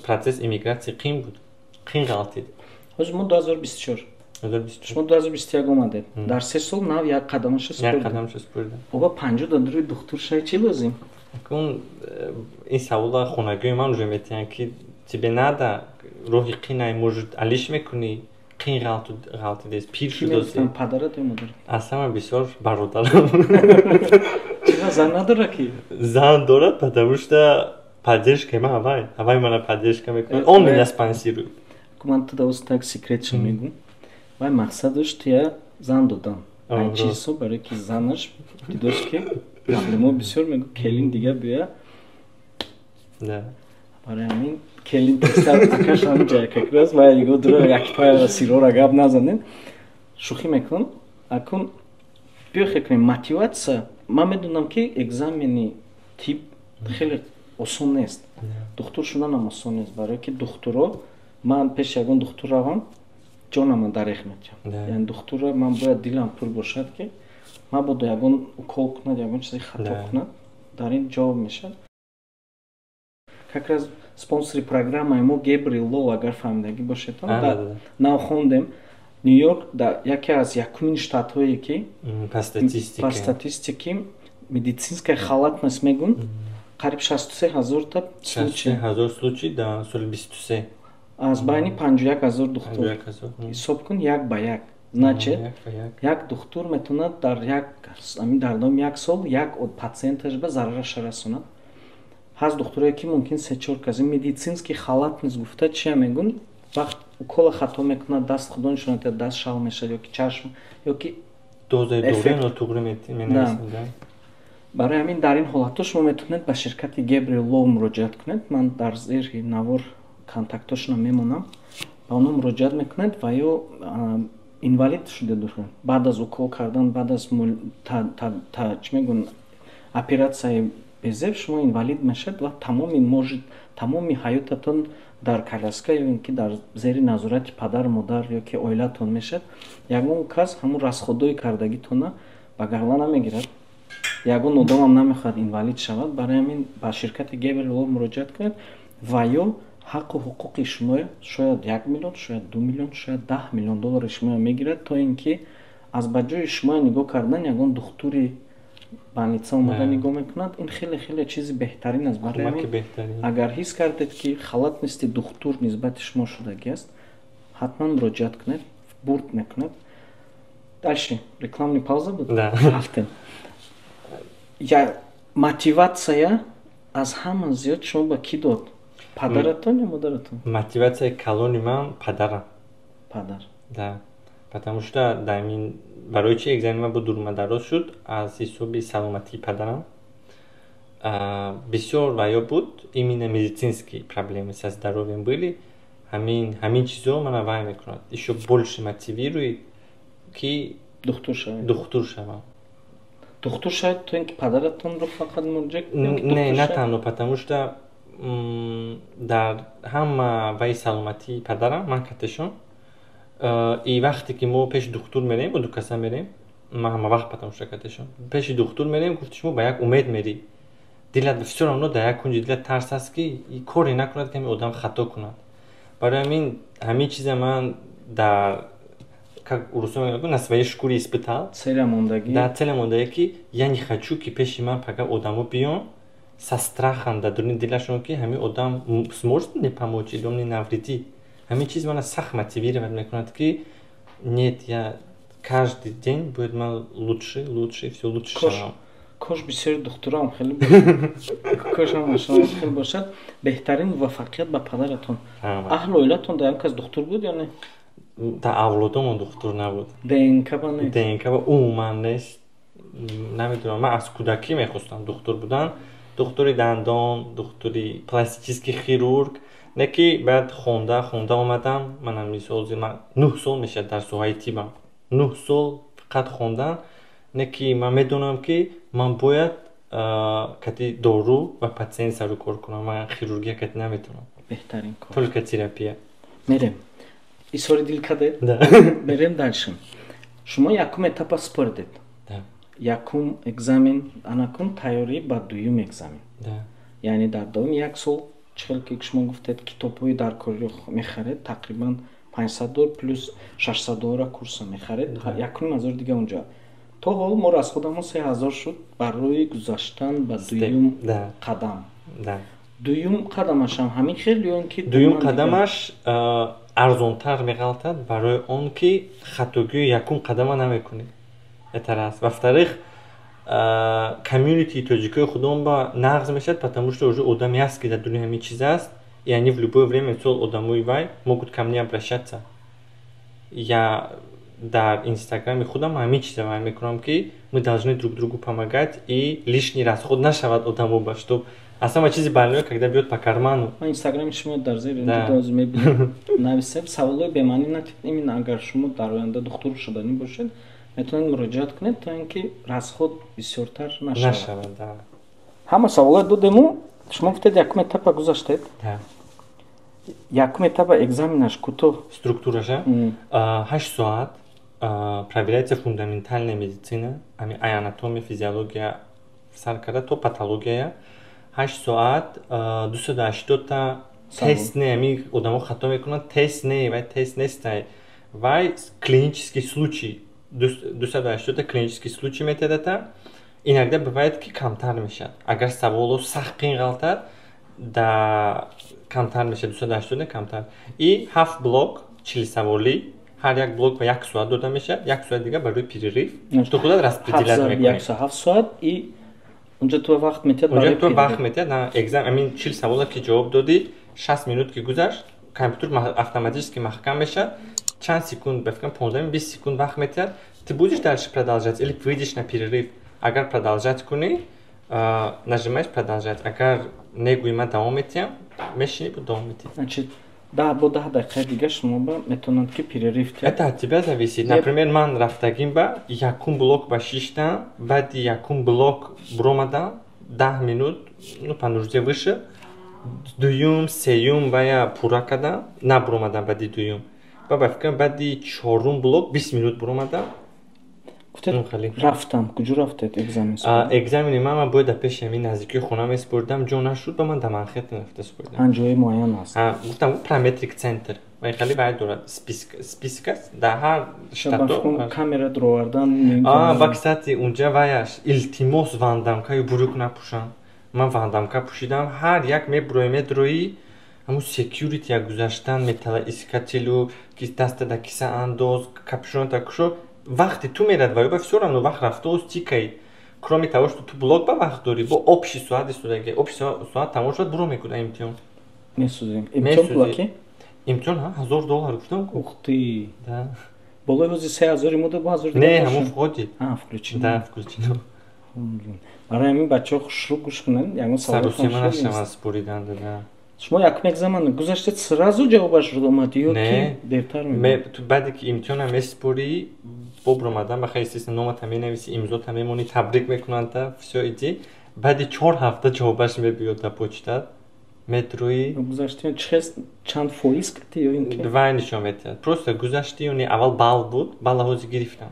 Процесс иммигратсия қин буд, қин ғалтид. Ҳозир мо 2024, шумо 2021 омадед, дар 3 сол нав як қадамаша. Як қадамаша спурдам. Оба панҷо дадруи духтур шай, чӣ лозим? Акун ин савола хонагиҳои ман уже метиҳанд, ки тебе надо, роҳи қинай, может, алиш мекунӣ, қин ғалтидест, пир шудоси. Падарат ё модар? Аз ҳама бисёр бародарам. Чира, зан надора ки? Зан дорад, потому что поддержка ман авай мана поддержка мекунад, он меня спонсирует. Ман ту давоз так секретшо мегӯм. Вай мақсадаш туя зан додан, ай чи ҳисоб? Барое ки занаш дидост, ки проблемо бисёр, мегӯ, келин дига бия. Барои ҳамин келин акаш ҳамин ҷая как раз вай нигоҳ дура, як пая сирора гап назанем, шӯхӣ мекунам. Акун биё хел кунем мотиватсия. Ман медонам, ки экзамени тиб хеле осон нест, духтур шуданам осон нест, барое ки духтуро, ман пеши ягон духтур равам, ҷонама дарех метиҳам. Яъне духтура ман бояд дилам пур бошад, ки мабодо ягон укол кунад, ягон чизи хато кунад, дар ин ҷавоб мешавад. Как раз спонсори программаи мо Гебрил Лоу, агар фаҳмидагӣ бошед, нав хондем, Ню-Йорк дар яке аз якумин штатҳое, ки по статистики медицинская халатность мегӯн, қариб 63 ҳазорта. Случай ҳазор случай дар соли 23. Аз байни 51 000 духтур ҳисоб кун, як ба як. Значит, як духтур метавонад дар як дар давоми як сол як пациенташ ба зарараша расонад. Ҳаст духтурое, ки мумкин се-чор кази. Медицинский халатность гуфта чия мегӯн? Вақт укола хато мекунад, даст, худо нишонад, даст шал мешавад ёки чашм, ёки Дозаи дору нотуғри менависанд. Барои ҳамин дар ин ҳолатҳо шумо метавонед ба ширкати Гебриел Лоу муроҷиат кунед. Ман дар зери навор контактҳошона мемонам. Ба онҳо муроҷиат мекунед ва ё инвалид шуда, баъд аз укол кардан, баъд аз, чӣ мегӯн, оператсияи безеб шумо инвалид мешавед ва тамоми, может, тамоми ҳаётатон дар коляска ё ин ки дар зери назорати падару модар ё ки оилатон мешавад. Ягон кас ҳамун расходҳои кардагитона ба гарла намегирад. Ягон одамам намехоҳад инвалид шавад. Барои ҳамин ба ширкати Гебриел муроҷиат кунед ва ё ҳаққу ҳуқуқи шумо, шояд 1 миллион, шояд 2 миллион, шояд 10 миллион доллари шуморо мегирад, то ин ки аз ба ҷои шумо нигоҳ кардан ягон духтури больница омода нигоҳ мекунад. Ин хеле, хеле чизи беҳтарин аст. Барои ҳамин, агар ҳис кардед, ки халатности духтур нисбати шумо шудагӣ аст, ҳатман муроҷиат кунед, бурд мекунед. Дальше рекламный пауза буд, рафтем. Я мотиватсия аз ҳама зиёд шумо ба кӣ дод? Падаратон ё модаратон? Мотиватсияи калони ман падарам. Падар. Да, потому что дар ин барои чи экзамени ман бо дурмадароз шуд, аз ҳисоби саломатии падарам бисёр ваё буд, именно медицинские проблемы со здоровьем были. Ҳамин чизо мана вай мекунад, ещё больше мотивирует, ки духтур шавед. Духтур шавам. Духтур шавед, то ин ки падаратонро фақат муроҷиат? Не, на танҳо, потому что дар ҳама ваи саломатии падарам ман катешон. И вақте ки мо пеши духтур мерем, бо дукаса мерем, ман ҳама вақт, потому что катешон пеши духтур мерем, гуфти шумо ба як умед мерӣ, дилат всё равно дар як кунҷи дилат тарс аст, ки коре накунад, ки ҳамин одам хато кунад. Барои ҳамин чиза ман дар, как урусо мегӯянд, на своей шкуре испытал. Целя мондагӣ. Да, целя мондагӣ, ки я не хочу, ки пеши ман пага одамо биён со страхом дар дуруни дилашон, ки ҳамин одам сможет мне помочь или он мне навредит. Ҳамин чиз мана сахт мотивировать мекунад, ки нет, я каждый день бояд ман лучше, лучше, всё лучше шавам. Кош бисёри духтурам хеле, кош ҳамашон хеле бошад. Беҳтарин муваффақият ба падаратон. Аҳлу оилатон дар як кас духтур буд ё не? Дар авлодомон духтур набуд. ДНК ба нест? ДНК ба умуман нест. Намедонам, ман аз кӯдакӣ мехостам духтур будан, духтури дандон, духтури пластический хирург. Не ки баъд хонда хонда омадам. Манам мисол, ман 9 сол мешавад дар соҳаи тибам, 9 сол фақат хондан. Не ки ман медонам, ки ман бояд кати дору ва патсиент сару кор кунам, ман хирургия кати наметавонам. Беҳтарин кор. Только терапия. Мерем, изҳори дил кардед, мерем дальше. Шумо якум этапа супоридед, якум экзамен, анакун тайёрӣ ба дуюм экзамен, яъне дар давоми як сол, чӣ хел ки шумо гуфтед, китобҳои даркориро мехаред, тақрибан 500 доллар плюс 600 доллара курса мехаред, 1500 дига унҷа. То ҳол мо расходамон 3000 шуд барои гузаштан ба дуюм қадам. Дуюм қадамашам ҳамин хел ё ин ки? Дуюм қадамаш арзонтар меғалтад, барои он ки хатогии якум қадама намекунӣ, это раз. Во-вторых, комьюнити тоҷикои худон ба нағз мешавад, потому что уже одаме аст, ки дар дуни ҳамин чиз аст, и они в любое время, мисол, одамои вай могут ко мне обращаться. Я дар инстаграми худам ҳамин чиза вай мекунам, ки мы должны друг другу помогать и лишний расход нашавад одамо ба, чтоб аз ҳама чизи больное, когда бьёт по карману. Ман инстаграми шумо дар зери мебинам, нависем. Саволои бемаънӣ натиҳед. Именно агар шумо дар оянда духтур шуданӣ бошед, метавонед муроҷиат кунед, то ин ки расход бисёртар нашавад. Ҳама саволое додему. Шумо гуфтед, якум этапа гузаштед. Якум этапа экзаменаш кӯтоҳ. Структураша 8 соат проверяется фундаментальная медицина, ами анатомия, физиология сар карда то патология. 8 соат, 280-та тест. Не, ами одамо хато мекунанд, тест не, вай тест нестай, вай клинический случай, 280-та клинический случай метедата. Иногда бывает, ки камтар мешавад, агар саволо сахт қин ғалтад. Да, камтар мешавад, 280 камтар. И ҳафт блок 40 саволӣ, ҳар як блок ба як соат дода мешавад, як соат дига барои перерыв, ту худат распределять мекунӣ. 7 соат и унҷа ту вақт метиҳад? Унҷа ту вақт метиҳад на экзамен. Амин 40 савола ки ҷавоб додӣ, 60 минут ки гузашт, компютер автоматически маҳкам мешавад. Чанд секунд, ба фикрам, 15-20 секунд вақт метиҳад. Ты будешь дальше продолжать или выйдешь на перерыв? Агар продолжать кунӣ, нажимаешь «продолжать», агар негӯи «ман давом метиҳам», мешинӣ, бо давом метиҳӣ. Значит, 10 бо 10 дақиқаи дига шумо ба метавонанд ки перерыв. Это от тебя зависит. Например, ман рафтагим ба якум блок ба шиштам, баъди якум блок буромадам, 10 минут, ну, по нужде вышел, дуюм, сеюм вая пурра кардам, набуромадам. Баъди дуюм ба фикрам, баъди чорум блок 20 минут буромадам. Рафтам, куҷо рафтед экзамен? Экзамени ман бояд дар пеши ҳамин наздикии хона месупурдам, ҷо нашуд, ба ман дар Манхеттен рафта супурдам. Ҷои муайян аст? Гуфтам, Prometric Center вай хеле вай дорад, список аст дар ҳар штато. Камера дуровардан? Ба, кстати, унҷа ваяш, илтимос, вандамкаю брюк напӯшам. Ман вандамка пӯшидам. Ҳар як мебурои, медроӣ, ҳамун security як гузаштан, металлоискатель у ки даста дар киса андоз, капюшон та кушо, вақти ту мерад ва ёба, всё равно вақт рафтааст, тикаи. Кроме того, что ту блок ба вақт дорӣ, бо общий соат истодаги, общий соат тамом шуд, буро мекунад имтиҳон. Месӯзем. Имтиҳон пулакӣ? Имтиҳон 1000 доллар, гуфтам ку. Ух ты! Да. Болои ҳози 3000 мода бо ҳазор? Не, ҳамон входит. А, включено. Да, включено. Барои ҳамин бачаҳо хушрӯ гӯш кунанд, ягон саросема нашаванд спориданда, да. Шумо якум экзамен гузаштед, сразу ҷавобаш омад ё ки дертар? Ту баъде ки имтиҳона месупорӣ, бобромадан ба хай, естественно, номата менависи, имзота мемонӣ, табрик мекунанд та, всё, иди. Баъди 4 ҳафта ҷавобаш мебиёд дар почта, метрои. Гузашти чанд фоиз кардӣ ё ин ки? Вай нишон медиҳад просто гузашти ё не. Аввал балл буд, балла ҳозир гирифтам.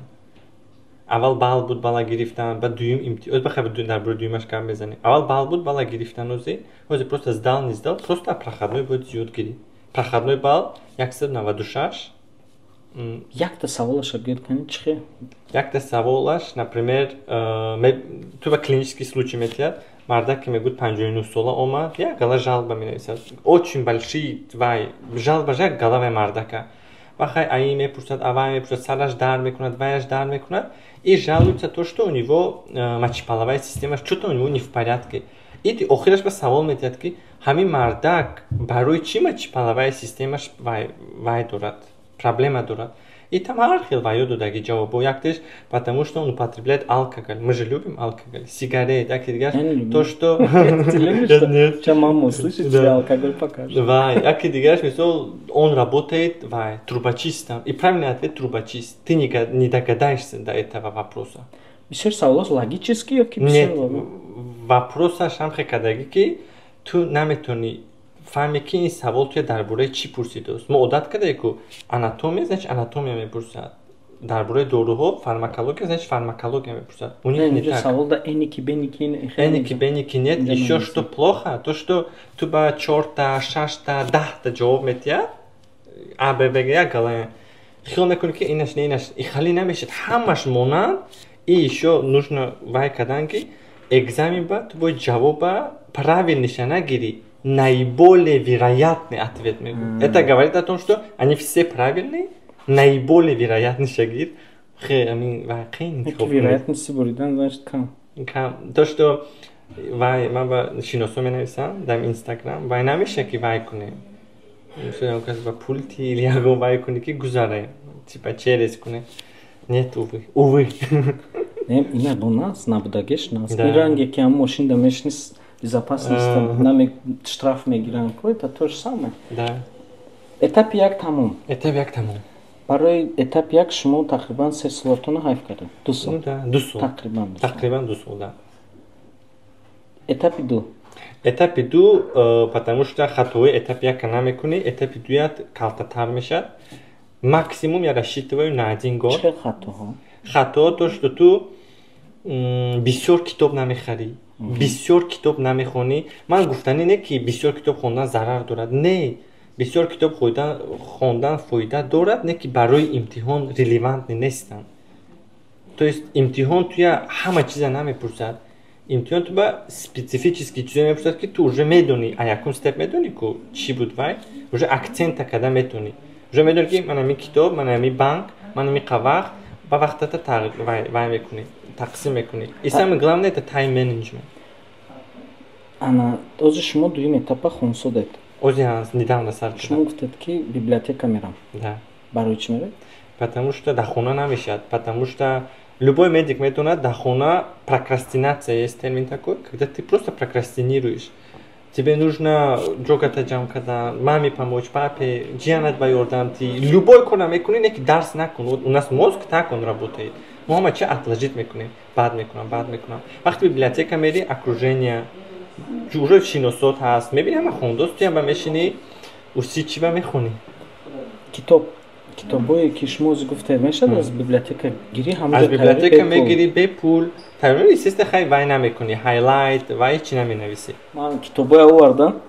Аввал балл буд, балла гирифтам, баъд дуюм имтиёз бахай, дар бораи дуюмаш гап мезанем. Аввал балл буд, балла гирифтан, ҳозир просто сдал, не сдал, просто проходной бояд зиёд гирӣ. Проходной балл 196. Якта саволаша гӯед кани, чӣ хел? Якта саволаш, например, ту ба клинический случай метиҳад. Мардак ки мегӯяд, 59 сола омад, як гала жалоба менависад, очень большие вай жалоба, як гала вай мардака. Вахай аи мепурсад, авай мепурсад, сараш дард мекунад, ваяш дард мекунад и жалуется то, что у него мочеполовая система что-то у него не в порядке. И охираш ба савол медиҳад, ки ҳамин мардак барои чӣ мочеполовая система ш вай дорад, проблема дорад. И там ҳар хел ваё додаги ҷавобо. Яктеш, потому что он употребляет алкоголь, мы же любим алкоголь, сигарет, яке дигар, то что Сейчас мама услышит, тебе алкоголь покажет. Вай, яке дигараш, мисол, он работает вай трубочистом, и правильный ответ трубочист. Ты не догадаешься до этого вопроса. Бисёр саволот логический ё ки? Нет, вопрос аш ҳам хел кардагӣ, ки ту наметавонӣ фаҳме, ки ин савол туя дар бораи чӣ пурсидааст. Мо одат кардаем ку, анатомия, значит, анатомия мепурсад, дар бораи доруҳо, фармакология, значит, фармакология мепурсад. У них не так. Савол да эники беники. Эники беники нет. Ещё что плохо, то что ту ба чорта, шашта, 10та ҷавоб метиҳад, а, б, в, г, як гала. Хиёл мекунӣ, ки инаш не, инаш ихали намешад, ҳамаш монанд. И ещё нужно вай кардан, ки экзамен ба ту бояд ҷавоба правильный ша нагирӣ, наиболее вероятный ответ мегӯ. Это говорит о том, что они все правильные, наиболее вероятный ша гир. Вероятности буридан, значит, кам. Кам. То что вай ман ба шиносо менависам дар Инстаграм, вай намеша, ки вай кунем, кас ба пулти или ягон вай кунӣ, ки гузараем, типа через кунем. Нет, увы, увы. Ина бо нас набудагеш нас. Ин ранге ки ҳам мошинда мешнис, безопасность наме, штраф мегиранд ко, это то же самое. Да. Этапи як тамом. Этапи як тамом. Барои этапи як шумо тақрибан 3 солатона ҳайф кардед, 2 сол. 2 сол. Тақрибан. Тақрибан 2 сол, да. Этапи ду? Этапи ду, потому что хатои этапи яка намекунӣ, этапи дуят калтатар мешавад. Максимум я рассчитываю на один год. Чӣ хатоҳо? Хато то, что ту бисёр китоб намехарӣ, бисёр китоб намехонӣ. Ман гуфтанӣ не, ки бисёр китоб хондан зарар дорад. Не, бисёр китоб хондан фоида дорад, не ки барои имтиҳон релевантный нестанд. То есть имтиҳон туя ҳама чиза намепурсад. Имтиҳон ту ба специфический чизое мепурсад, ки ту уже медонӣ, а якум step медонӣ, ку чӣ буд вай, уже акцента карда метонӣ, уже медонӣ, ки ман ҳамин китоб, ман ҳамин банк, ман ҳамин вақт ба вақтата вай мекунӣ, тақсим мекунӣ. И самое главное, это тайм менеджмент. Ана ози шумо дуюм этапа хонсодед? Ози недавно сар. Шумо гуфтед, ки библиотека мерам. Да. Барои чӣ меред? Потому что дар хона намешавад, потому что любой медик метавонад дар хона, прокрастинация есть термин такой, когда ты просто прокрастинируешь. Тебе нужно ҷогата ҷамъ кардан, маме помочь, папе, ҷиянат ба ёрдам ти, любой кора мекунӣ, не ки дарс накун. У нас мозг так он работает, мо ҳама чи отложить мекунем, баъд мекунам, баъд мекунам. Вақте библиотека мери, окружение уже шиносот ҳаст, мебини, ҳама хондост, туям ба мешинӣ, уси чӣ ба мехонӣ. Китоб, китобое ки шумо ози гуфтед, мешавад аз библиотека гирӣ? Аз библиотека мегирӣ бепул, тайёр, естественно, хай вай намекунӣ, highlight вай чӣ наменависӣ. Ман китобое овардам,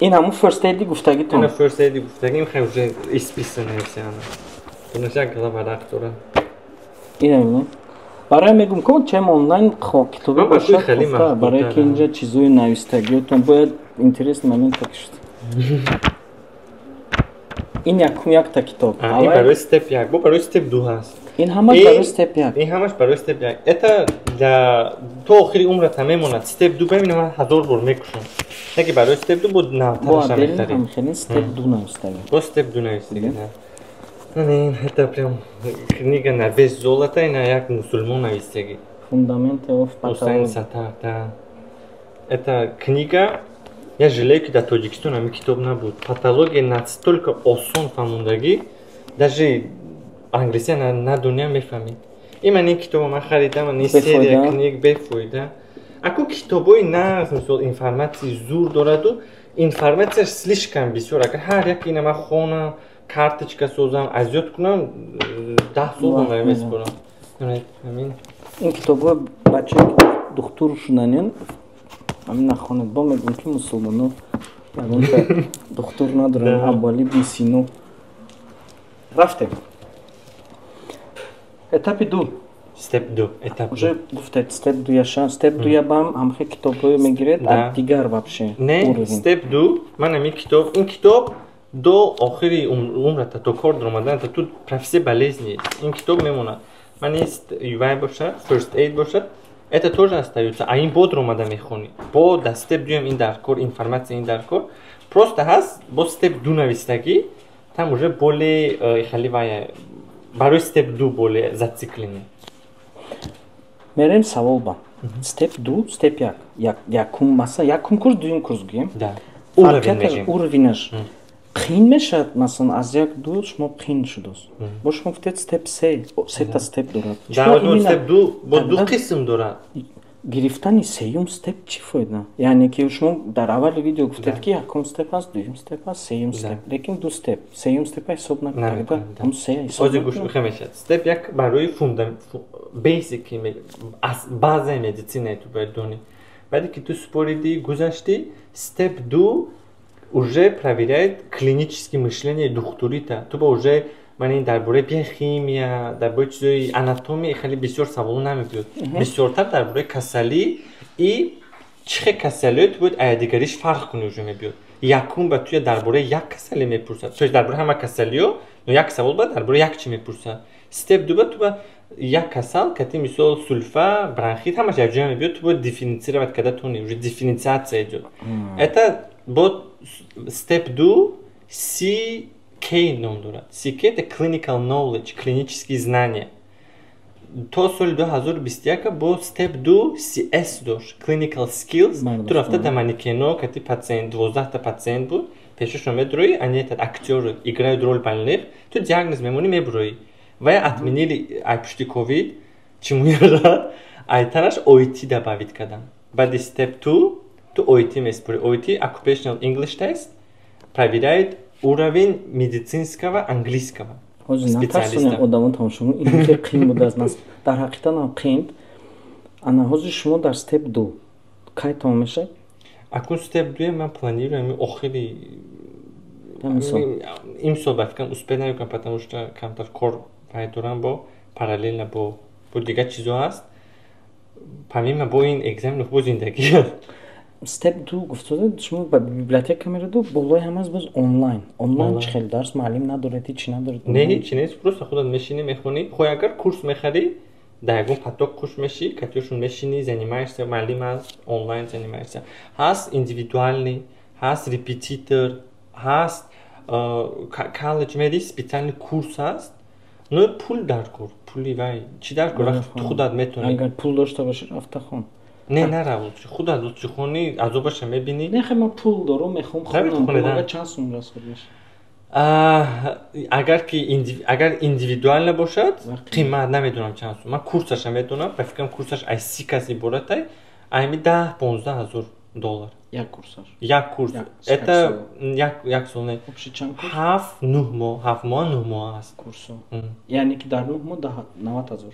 ин ҳамун first aid гуфтагитон. Ина first aid гуфтагим, хай, уже исписано нависиана, инаш як гала варақ дора. Ина барои мегум ко чем онлайн китобе бошад, барое ки инҷа чизои навистагиотон бояд. Интересный момент так шуд. Ин якум якта китоб. Ин барои step як, бо барои step ду ҳаст. Ин ҳамаш барои step як? Ин ҳамаш барои step як. Это для то охири умрата мемонад. Step ду бибинам, ман ҳазор бор мекушам, яке барои step ду буд, навтараша мехарӣ. Хеле step ду навистагӣ. Бо step ду навистагӣ. Не, это прям книга на вес золота, ина як мусулмон навистагӣ. Fundamental of Ҳусайн Саттар, да. Это книга, я жалею, ки дар Тоҷикистон ҳамин китоб набуд. Патология настолько осон фаҳмондагӣ, даже англисия надониям мефаҳмид. И ман ин китобо ман харидам, ин серия книг бефоида. Аку китобои нағз, мисол, информатсияи зур дораду, информатсияш слишком бисёр. Агар ҳар як ина ман хонам, карточка созам, азёд кунам, 10 сол ба меспорам. Ин китобҳо бачае ки духтур шуданен, ҳамин нахонед. Бо мегӯм, ки мусулмоно ягонта духтур надоранд. Абуали ибни Сино. Рафтем этапи ду. Step ду, этап. Уже гуфтед, step ду яша, step ду ябам ҳамхе китобҳое мегиред, а дигар вообще? Не, step ду ман ҳамин китоб, ин китоб до охири умрата, то кор даромаданата, ту профессия болезни, ин китоб мемонад. Ман вай бошад, first aid бошад, это тоже остается. А ин бо омада мехонӣ, бо дар step дуям ин дар кор, информатсия ин дар кор просто ҳаст. Бо step ду навистагӣ, там уже более хеле вай барои step ду более зацикленный. Мерем савол ба step ду, step як, якум, масалан, якум курс, дуюм курс гӯем, уровень аш қиин мешавад. Масалан, аз як ду шумо қиин шудааст, бо шумо гуфтед step се, сета step дорад. Step ду бо ду қисм дорад. Гирифтани сеюм step чӣ фоида? Яъне ки шумо дар аввали видео гуфтед, ки якум step ҳаст, дуюм step ҳаст, сеюм step, лекин ду step, сеюм step ҳисоб накарда. Ози гӯш мешавад. Step як барои basic, базаи медицинаи ту бояд донӣ. Баъде ки ту спориди, гузаштӣ, step ду уже проверяет клиническое мышление духтурита. Ту ба уже ман ин дар бораи биохимия, дар бораи чизои анатомия хеле бисёр саволо намебиёд, бисёртар дар бораи касалӣ и чӣ хел касалиё ту бояд аядигариш фарқ кунӣ уже мебиёд. Якум ба туя дар бораи як касалӣ мепурсад, то есть дар бораи ҳама касалиё, но як савол ба дар бораи як чӣ мепурсад. Step ду ба ту ба як касал кати, мисол, сулфа, бронхит, ҳамаш якҷоя мебиёд, ту бояд дифференцировать карда тони, уже дифференциация идёт. Это бо step ду CK ном дорад. CK это clinical knowledge, клинические знания. То соли 2021 бо step ду CS дошт, clinical skills. Ту рафта дар манекено кати пациент, 12та пациент буд, пешашон медроӣ, они этот актёры играют роль больных, ту диагноз мемонӣ, меброӣ. Вай отменили ай пушти ковид, чӣ муярад, ай танаш OET добавить кардам. Баъди step 2 ту OET меспорӣ. OET, occupational English test, проверяет уровень медицинского английского. Ҳозир натарсонем одамон тамошо, ин хеле қиин будааст, дар ҳақиқатан ҳам қиин. Ана ҳозир шумо дар step ду, кай тамом мешавад? Акун step дуе ман планируем охири имсол, ба фикрам, успеть намекунам, потому что камтар кор вай дорам, бо параллельно бо дигар чизо ҳаст. Помимо бо ин экзамен, бо зиндагӣ аст. Step 2 гуфтодед, шумо ба библиотека мераду, болои ҳамаз боз онлайн. Онлайн чӣ хел дарс? Муаллим надоред, ҳичи надоред? Не, ҳичи нест, просто худат мешинӣ, мехонӣ. Хой, агар курс мехарӣ, дар ягон поток хуш мешӣ, катиёшон мешинӣ, занимаешься, муаллим аст, онлайн занимаешься. Ҳаст индивидуальный, ҳаст репетитор, ҳаст колледж мери, специальный курс ҳаст. Но пул дар кор, пули вай чӣ дар кор, вақте ту худат метавонӣ. Агар пул дошта бошӣ, рафта хон. Не, нара, лучше худат лучше хонӣ, азобаша мебинӣ. Не, хе, ман пул дорум, мехоҳам хонам, чанд сум расход мешавад? Агар ки агар индивидуально бошад, қимат, намедонам чанд сум. Ман курсаша медонам, ба фикрам, курсаш аз 30 кас иборатай, ами 10-15 ҳазор доллар. Як курсаш? Як курс, это як сол не, 7-9 моҳ, 7 моҳ, 9 моҳ аст. Курсо, яъне ки дар 9 моҳ 90 000?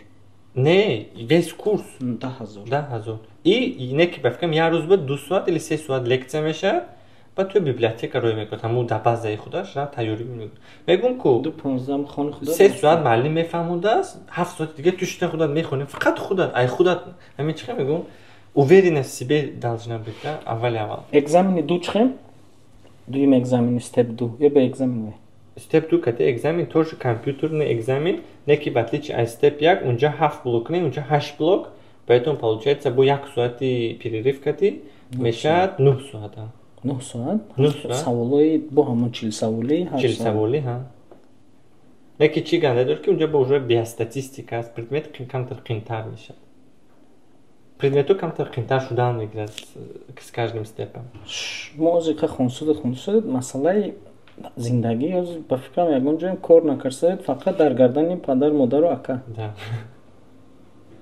Не, весь курс. 10 000. 10 000. И не ки, ба фикрам, як рӯз ба 2 соат или 3 соат лекция мешавад, баъд туи библиотека рӯй мекунад, ҳамун дар базаи худаш ра тайёрӣ мекунад. Мегӯм ку, 3 соат муаллим мефаҳмондааст, 7 соати дига ту шита худат мехонӣ, фақат худат, ай худат. Ҳамин чӣ мегӯм, уверенность в себе должна быть, да, аввали аввал. Экзамени ду чӣ? Дуюм экзамени step 2 ё бе экзамен? Step 2 кати экзамен, тоже компьютерный экзамен, не ки в отличие от step 1, унҷа ҳафт блок не, унҷа ҳашт блок, поэтому получается бо як соати перерыв кати мешавад 9 соат. 9 соат? Саволои бо ҳамон 40 саволӣ? 40 саволӣ, ҳа. Леки чӣ ганда дорад, ки унҷа бо уже биостатистика аст, предмет камтар қинтар мешавад, предметҳо камтар қинтар шудан мегирад с каждым степом. Мо озиқа хонсуд хонсуд, масъалаи зиндагӣ, ба фикрам, ягон ҷоем кор накарсаед, фақат дар гардани падар, модару ака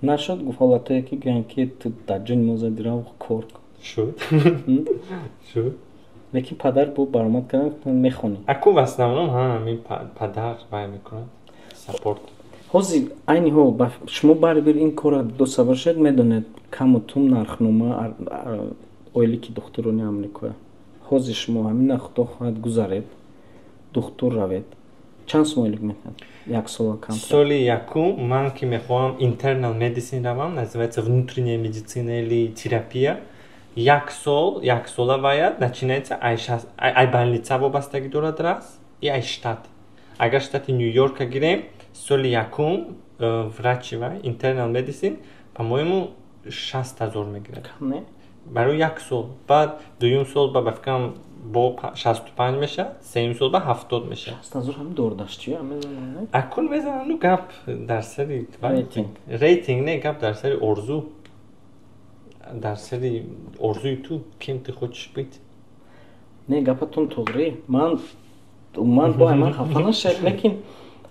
нашуд. Гуфт, ҳолатое ки гӯянд, ки ту дар ҷони мо зади, рав, кор кун? Шуд, шуд. Лекин падар бо баромад кардан, мехонӣ. Аку, в основном ҳамин падар вай мекунад, support. Ҳозир, айни ҳол, шумо барибир ин корро доста бошед, медонед каму тум нархнома ойлики духтурони Амрикоя. Ҳозир шумо ҳамина, худо хоҳад, гузаред, духтур равед, чанд сум ойлик мекунад як сола контракт? Соли якум ман ки мехоҳам internal medicine равам, называется внутренняя медицина или терапия, як сол, як сола ваяд начинается ай больница вобастагӣ дорад, раз, и ай штат. Агар штати Нью-Йорка гирем, соли якум врачи вай internal medicine, по-моему, 60 000 мегирад барои як сол. Баъд дуюм сол ба фикрам, бо 65 мешавад, сеюм сол ба 70 мешавад. Акун мезанану, гап дар сари рейтинг не, гап дар сари орзу, дар сари орзуи ту, кем ты хочешь быть. Не, гапатон туғрӣ, ман бо ман хафа нашавед, лекин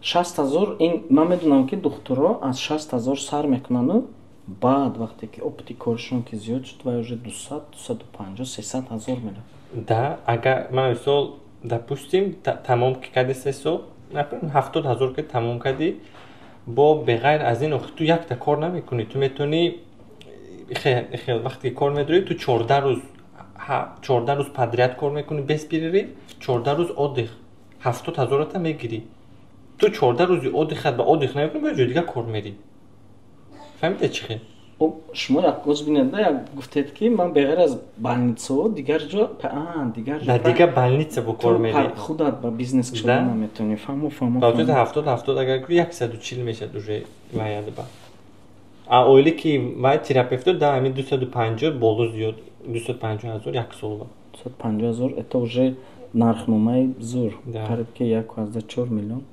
60 000 ин, ман медонам, ки духтуро аз 60 000 сар мекунану баъд вақте ки опыти коришон ки зиёд шуд, вай уже 200, 250, 300 000 меравад. Да, агар ман мисол, допустим, тамом ки карди, 3 сол, 70 000 ки тамом кардӣ, бо беғайр аз ин, охи, ту якта кор намекунӣ, ту метавонӣ хел, вақте ки кор медорӣ, ту 14 рӯз, 14 рӯз подряд кор мекунӣ без перерыв, 14 рӯз отдых, 70 ҳазората мегирӣ. Ту 14 рӯзи отдыхат ба отдых намекунӣ, ба ҷои дигар кор мерӣ. Фаҳмида чӣ хел? Шумо як оз бинед, як гуфтед, ки ман беғайр аз больницао дигар ҷо, дигар дар дигар больница бо кор мерӣ. Худат ба бизнес кушода наметавонӣ, фаҳмо, фаҳмо. 70, 70 агар гӯ, 140 мешад уже ваядба. А оиле ки вай терапевто да ҳамин 250 боло зиёд, 250 000 як солба. 250 000, это уже нархномаи зур, қариб ки 1,4 миллион.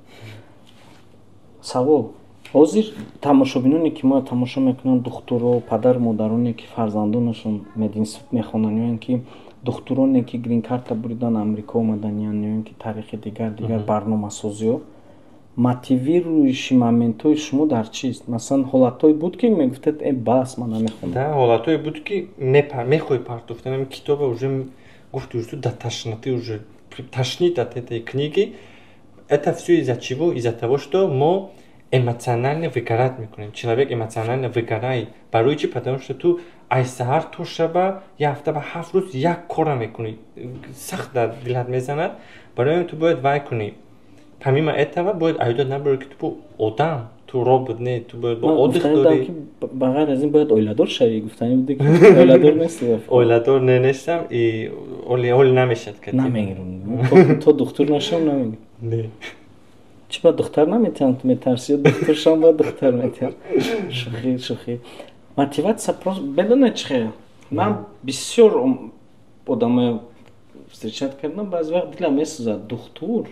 Савол: ҳозир тамошобиноне, ки мо тамошо мекунанд, духтуро, падару модароне, ки фарзандонашон мединститут мехонанд, ё ин ки духтуроне, ки гринкарта буридан, Амрико омаданиянд, ё ин ки таърихи дигар дигар барномасозиҳо, мотивирующий моментҳои шумо дар чист? Масалан, ҳолатҳое буд, ки мегуфтед: «Э, бас, ман намехонам»? Да, ҳолатҳое буд, ки мехоҳӣ партофтан ами китоба, уже гуфти, уже до тошноты, уже тошнит от этой книги. Это все из-за чего? Из-за того, что мо эмоционально выгорать мекунем. Человек эмоционально выгорает. Барои чи? Потому что ту ай саҳар то шаба, як ҳафта ба 7 рӯз як кора мекунӣ, сахт дар дилат мезанад. Барои ҳамин ту бояд вай кунӣ. Помимо этого, бояд аёдат набарӣ, ки ту одам ту. Ту робот не, ту бояд бо отдых дорӣ. Ба ғайр аз ин бояд оиладор шавӣ, гуфтанӣ буде ки оиладор нестӣ. Оиладор не, нестам и оли намешад. Намегирам, то духтур нашавам, намегирам. Не. Чӣ, ба духтар наметиҳанд, метарси ё духтур шавам, бояд духтар метиҳанд? Шӯхӣ, шӯхӣ. Мотиватсия просто медонед чӣ хел? Ман бисёр одамоя встречать кардам, баъзе вақт дилам месӯзад: духтур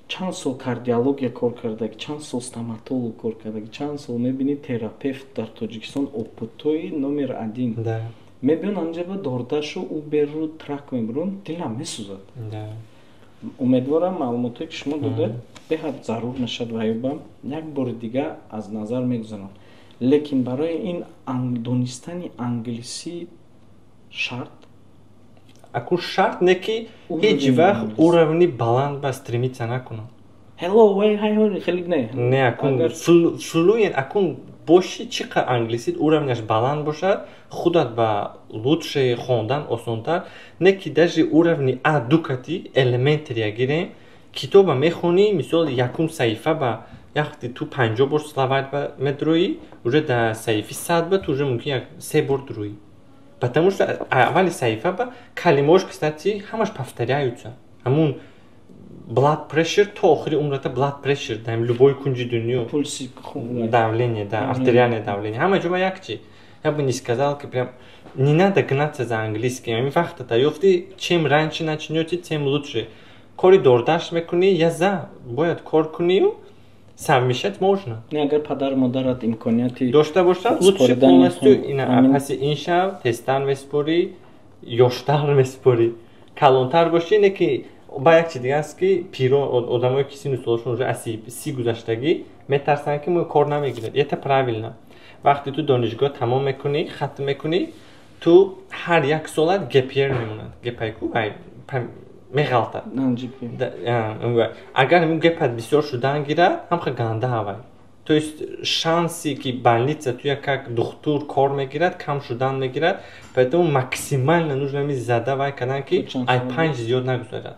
чанд сол кардиология кор кардаги, чанд сол стоматолог кор кардаги, чанд сол мебинӣ терапевт, дар Тоҷикистон опытои номер один, мебиён анҷа ба дордашу уберу трак мебурон. Дилам месӯзад. Умедворам, маълумотое ки шумо додед, беҳад зарур мешад ва ёбам як бори дига аз назар мегузарам. Лекин барои ин донистани англисӣ шарт? Аку шарт не, ки ҳеҷ вақт уровни баланд ба стремиться накунам. Hello, hey, hi, хеле не. Не, акун fluent акун боши, чӣ қадр англисит уровняш баланд бошад, худат ба лучше хондан осонтар. Не ки даже уровни а дукати elementary гирем, китоба мехонӣ, мисол, якум саҳифа ба яхти ту 50 бор словарь ба медроӣ, уже дар саҳифи 100 ба ту уже мумкин як се бор дроӣ, потому что аввали саҳифа ба калимаош, кстати, ҳамаш повторяются. Ҳамун blood pressure то охири умрата blood pressure дар любой кунҷи дунё, давление, да, артериальное давление, ҳама ҷо ба як чи. Я бы не сказал, ки прям не надо гнаться за английским. Ами вақтата ёфти, чем раньше начнете, тем лучше. Кори дордаш мекунӣ, я за, бояд кор кунию совмещать можно. Не, агар падару модарат имконияти дошта бошад, лучше полностью ина паси ин шав, тезтар меспорӣ, ёштар меспорӣ, калонтар бошӣ. Не ки ба як чи дига аст, ки пиро, одамое ки сину солашон уже аз 30 гузаштагӣ, метарсанд, ки мо кор намегирад. Это правильно. Вақте ту донишгоҳ тамом мекунӣ, хатм мекунӣ, ту ҳар як солат gap year мемонад. Gap айку меғалтад. Агар ҳамин gap ат бисёр шудан гирад, ҳамха ганда ҳавай. То есть шансе ки больница туя как духтур кор мегирад, кам шудан мегирад. Поэтому максимально нужно ами зада вай кардан, ки ай 5 зиёд нагузарад.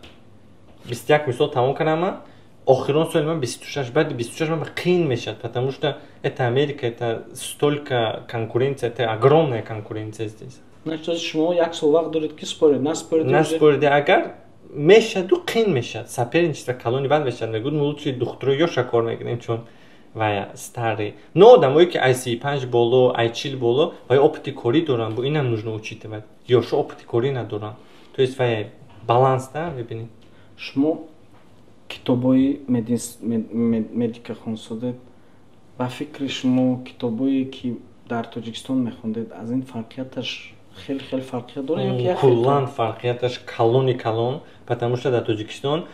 21 мисол тамом кардам ман, охирон соли ман 26. Баъди 26 ман қиин мешавад, потому что это Америка, это столько конкуренция, это огромная конкуренция здесь. Значит, шумо як сол вақт доред ки според, наспоред. Наспориде агар, мешаду қиин мешавад, соперничество калони бад мешавад. Мегӯд, мо лучше духтуро ёша кор мекунем, чун вая старый. Но одамое ки ай 35 боло, ай 40 боло, вай опыти корӣ доранд, бо инам нужно учитывать. Ёшо опыти корӣ надоранд, то есть вая баланс да мебинед. Шумо китобҳои медика хонсодед. Ба фикри шумо, китобҳое ки дар Тоҷикистон мехондед, аз ин фарқияташ хеле хеле фарқият дорад ё ки? Куллан фарқияташ калони калон, потому что дар Тоҷикистон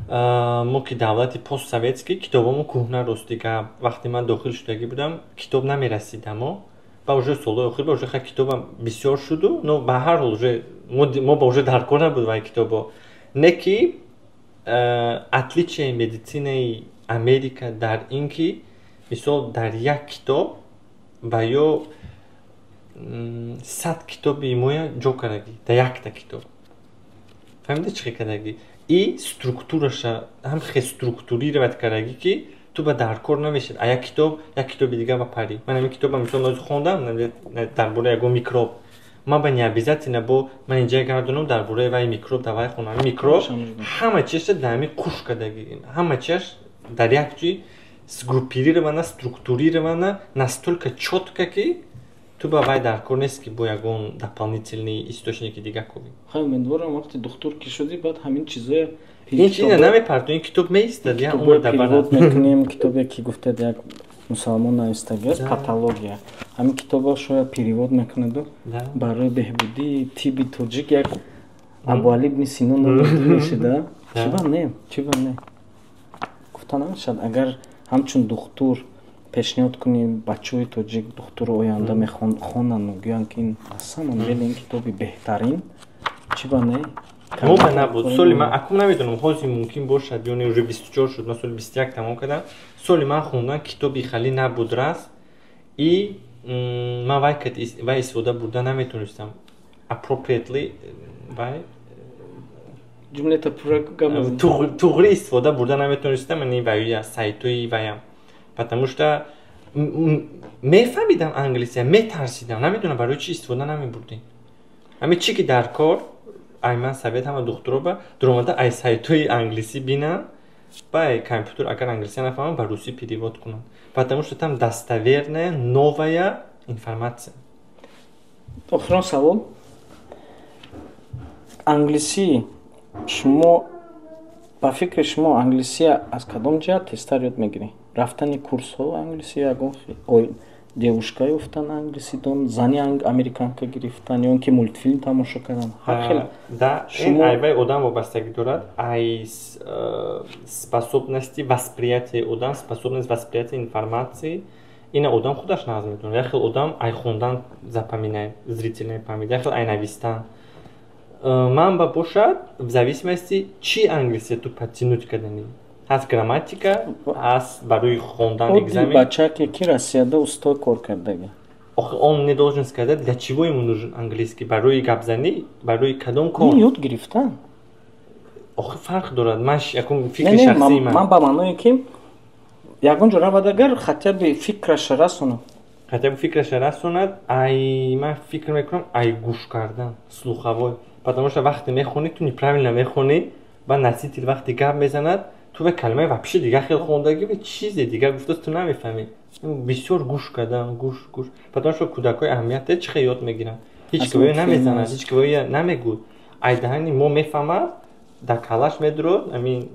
мо ки давлати постсоветский, китобамо кӯҳна. Рости гап, вақте ман дохил шудагӣ будам, китоб намерасидамо. Ба уже солҳои охир ба уже ха китобам бисёр шуду, но ба ҳар ҳол уже мо ба уже даркор набуд вай китобо. Не ки отличие медицинаи Америка дар ин ки, мисол, дар як китоб ба ё 100 китоби моя ҷо кардагӣ дар якта китоб. Фаҳмида, чӣ кардагӣ? И структураша ҳам хе структурировать кардагӣ, ки ту ба даркор намешад а як китоб, як китоби дига ба парӣ. Ман ҳамин китоба, мисол, нози хондам дар бораи ягон микроб, ман ба необязательно бо ман инҷа гардонам, дар бораи вай микроб давай хонам. Микроб ҳама чизша дар ҳамин қуш кардагӣ, ҳама чиаш дар як ҷой сгруппирована, структурирована настолько чётко, ки ту ба вай даркор нест, ки бо ягон дополнительный источники дига ковӣ. Хай, умедворам, вақте духтур ки шудӣ, баъд ҳамин чизоя ин чиза намепарту, ин китоб меистад. Перевод мекунем. Китобе ки гуфтед, як мусалмон навистагиаст, «Патология», ҳамин китоба шояд перевод мекунеду барои беҳбудии тибби тоҷик як Абуали ибни Сино мешида. Чиба не, чиба не, гуфта намешавад. Агар ҳамчун духтур пешниҳод кунӣ, бачаҳои тоҷик, духтури оянда мехонану гӯянд, ки ин на самом деле ин китоби беҳтарин, чиба не? Мо ба набуд соли ман, акун намедонам, ҳозир мумкин бошад ё не, уже 24 шуд, ман соли 21 тамом кардам. Соли ман хондан китоби хали набуд раст, и ман вай истифода бурда наметонистам appropriately вай. Ҷумлата пурра. Туғри истифода бурда наметонистам, ани вая сайтои ваям. Потому что мефаҳмидам англисия, метарсидам, намедонам барои чӣ истифода намебурдем. Ҳами чӣ ки дар кор, ай ман совет ҳама духтуро ба дуромада, ай сайтҳои англисӣ бинам, ба компютер, агар англисия нафаҳмам, ба русӣ перевод кунам, потому что там достоверная новая информация. Охирон савол: англисӣ, шумо, ба фикри шумо, англисия аз кадом ҷиҳат тезтар ёд мегирӣ? Рафтани курсҳо англисӣ, ягон девушка ёфтан англисидон, зани американка гирифтан ё ин ки мультфилм тамошо кардан, ҳар хел? Да, ин айвай одам вобастагӣ дорад, ай способности восприятия одам, способность восприятия информации. Ина одам худаш нағз метавонад. Як хел одам ай хондан запоминает, зрительная память, як хел ай навистан. Ман ба бошад, в зависимости чӣ англисия ту подтянуть кардани ҳаст, грамматика ҳаст, барои хондан экзамен. Бачаке ки Россияда устой кор кардагӣ. Охи, он не должен сказать, для чего ему нужен английский: барои гапзанӣ, барои кадом кор? Ёд гирифтан. Охи, фарқ дорад. Ман якум фикри шахсии ман. Ман ба маъное ки ягон ҷо равад, агар хотя бы фикраша расонад. Хотя бы фикраша расонад. Ай ман фикр мекунам, ай гӯш кардан, слуховой, потому что вақте мехонӣ, ту неправильно мехонӣ, ба носитель вақте гап мезанад, ту ва калимаи вообще дигар хел хондагӣ ва чизе дигар гуфтааст, ту намефаҳмӣ. Бисёр гӯш кардан, гӯш, гӯш, потому что кӯдакҳои аҳамият чӣ хел ёд мегиранд? Ҳеҷ ки намезанад, ҳеҷ ки намегӯд, ай даҳани мо мефаҳмад, дар калаш медурод амин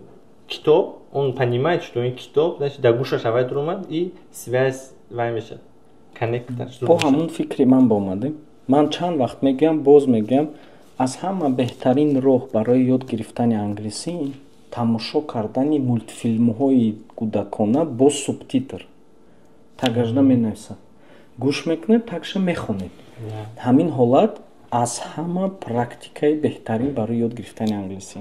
китоб. Он понимает, что ин китоб, значит, дар гӯшаш аввай дуромад и связь вай мешад, коннектор. Бо ҳамун фикри ман баомадем. Ман чанд вақт мегӯям, боз мегӯям: аз ҳама беҳтарин роҳ барои ёд гирифтани англисӣ тамошо кардани мультфилмҳои кӯдакона бо субтитр. Тагажда менависад, гӯш мекунед, тагша мехонед. Ҳамин ҳолат аз ҳама практикаи беҳтарин барои ёд гирифтани англисӣ.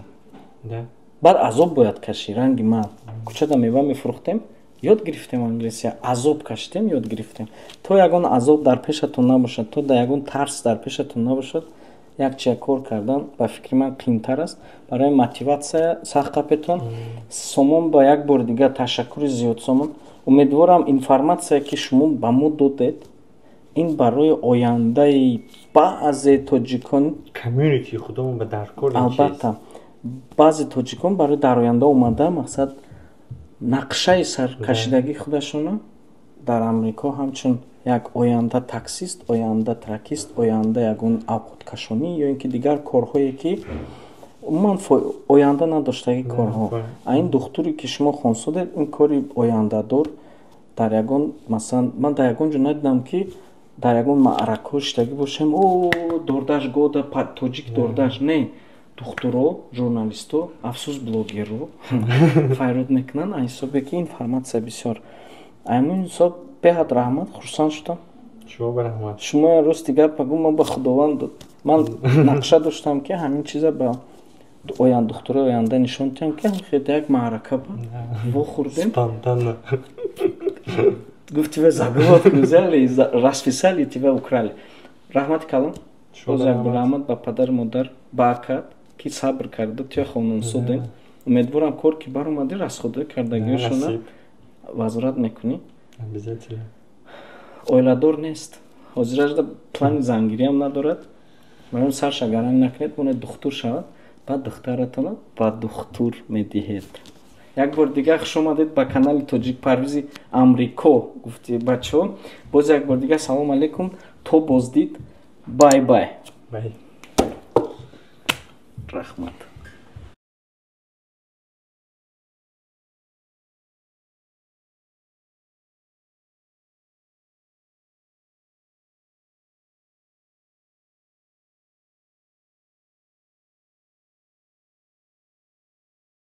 Баъд азоб бояд кашӣ. Ранги ман кӯчада мева мефурӯхтем, ёд гирифтем англисия, азоб кашидем, ёд гирифтем. То ягон азоб дар пешатон набошад, то да ягон тарс дар пешатон набошад, як чия кор кардан, ба фикри ман, қиинтар аст. Барои мотиватсия сахт қапетон. Сомон, ба як бори дигар ташаккури зиёд, Сомон. Умедворам, информатсия, ки шумо ба мо додед, ин барои ояндаи баъзе тоҷикон. Community худомон ба даркор. Албатта, баъзе тоҷикон барои дар оянда омада, мақсад, нақшаи саркашидагии худашона дар Амрико ҳамчун як оянда таксист, оянда тракист, оянда ягон авқоткашонӣ ё ин ки дигар корҳое, ки умуман оянда надоштаги корҳо. А ин духтуре, ки шумо хонсодед, ин кори ояндадор. Дар ягон, масалан, ман дар ягон ҷо надидам, ки дар ягон маъракаҳо шидагӣ бошем: «О, DoorDash года тоҷик DoorDash». Не, духтуро, журналисто, афсӯс, блогерро файрод мекунанд, аз ҳисобе ки информатсия бисёр. Аймун ҳисоб беҳад раҳмат, хурсанд шудам. Шумо ба раҳмат. Шумо рости гап багӯ, ман ба Худованд дод. Ман нақша доштам, ки ҳамин чиза ба духтурои оянда нишон диҳам, ки хел як маърака ба вохӯрдем. Спонтанно. Гуфт: «Тебя заговорку взяли, расписали, тебя украли». Раҳмати калон. Боз як бор раҳмат ба падару модар, ба акат, ки сабр карда туя хононсодем. Умедворам, кор ки баромадӣ, расходҳои кардагиёшона возврат мекунӣ. Обязательно. Оиладор нест ҳозиражда, плани зангириам надорад. Барои сарша гаранг накунед, монед духтур шавад, баъд духтаратона ба духтур медиҳед. Як бор дигар хуш омадед ба канали Тоҷик Парвизи Амрико. Гуфти бачаҳо, боз як бор дигар салом алейкум, то боздид, bye bye. Раҳмат.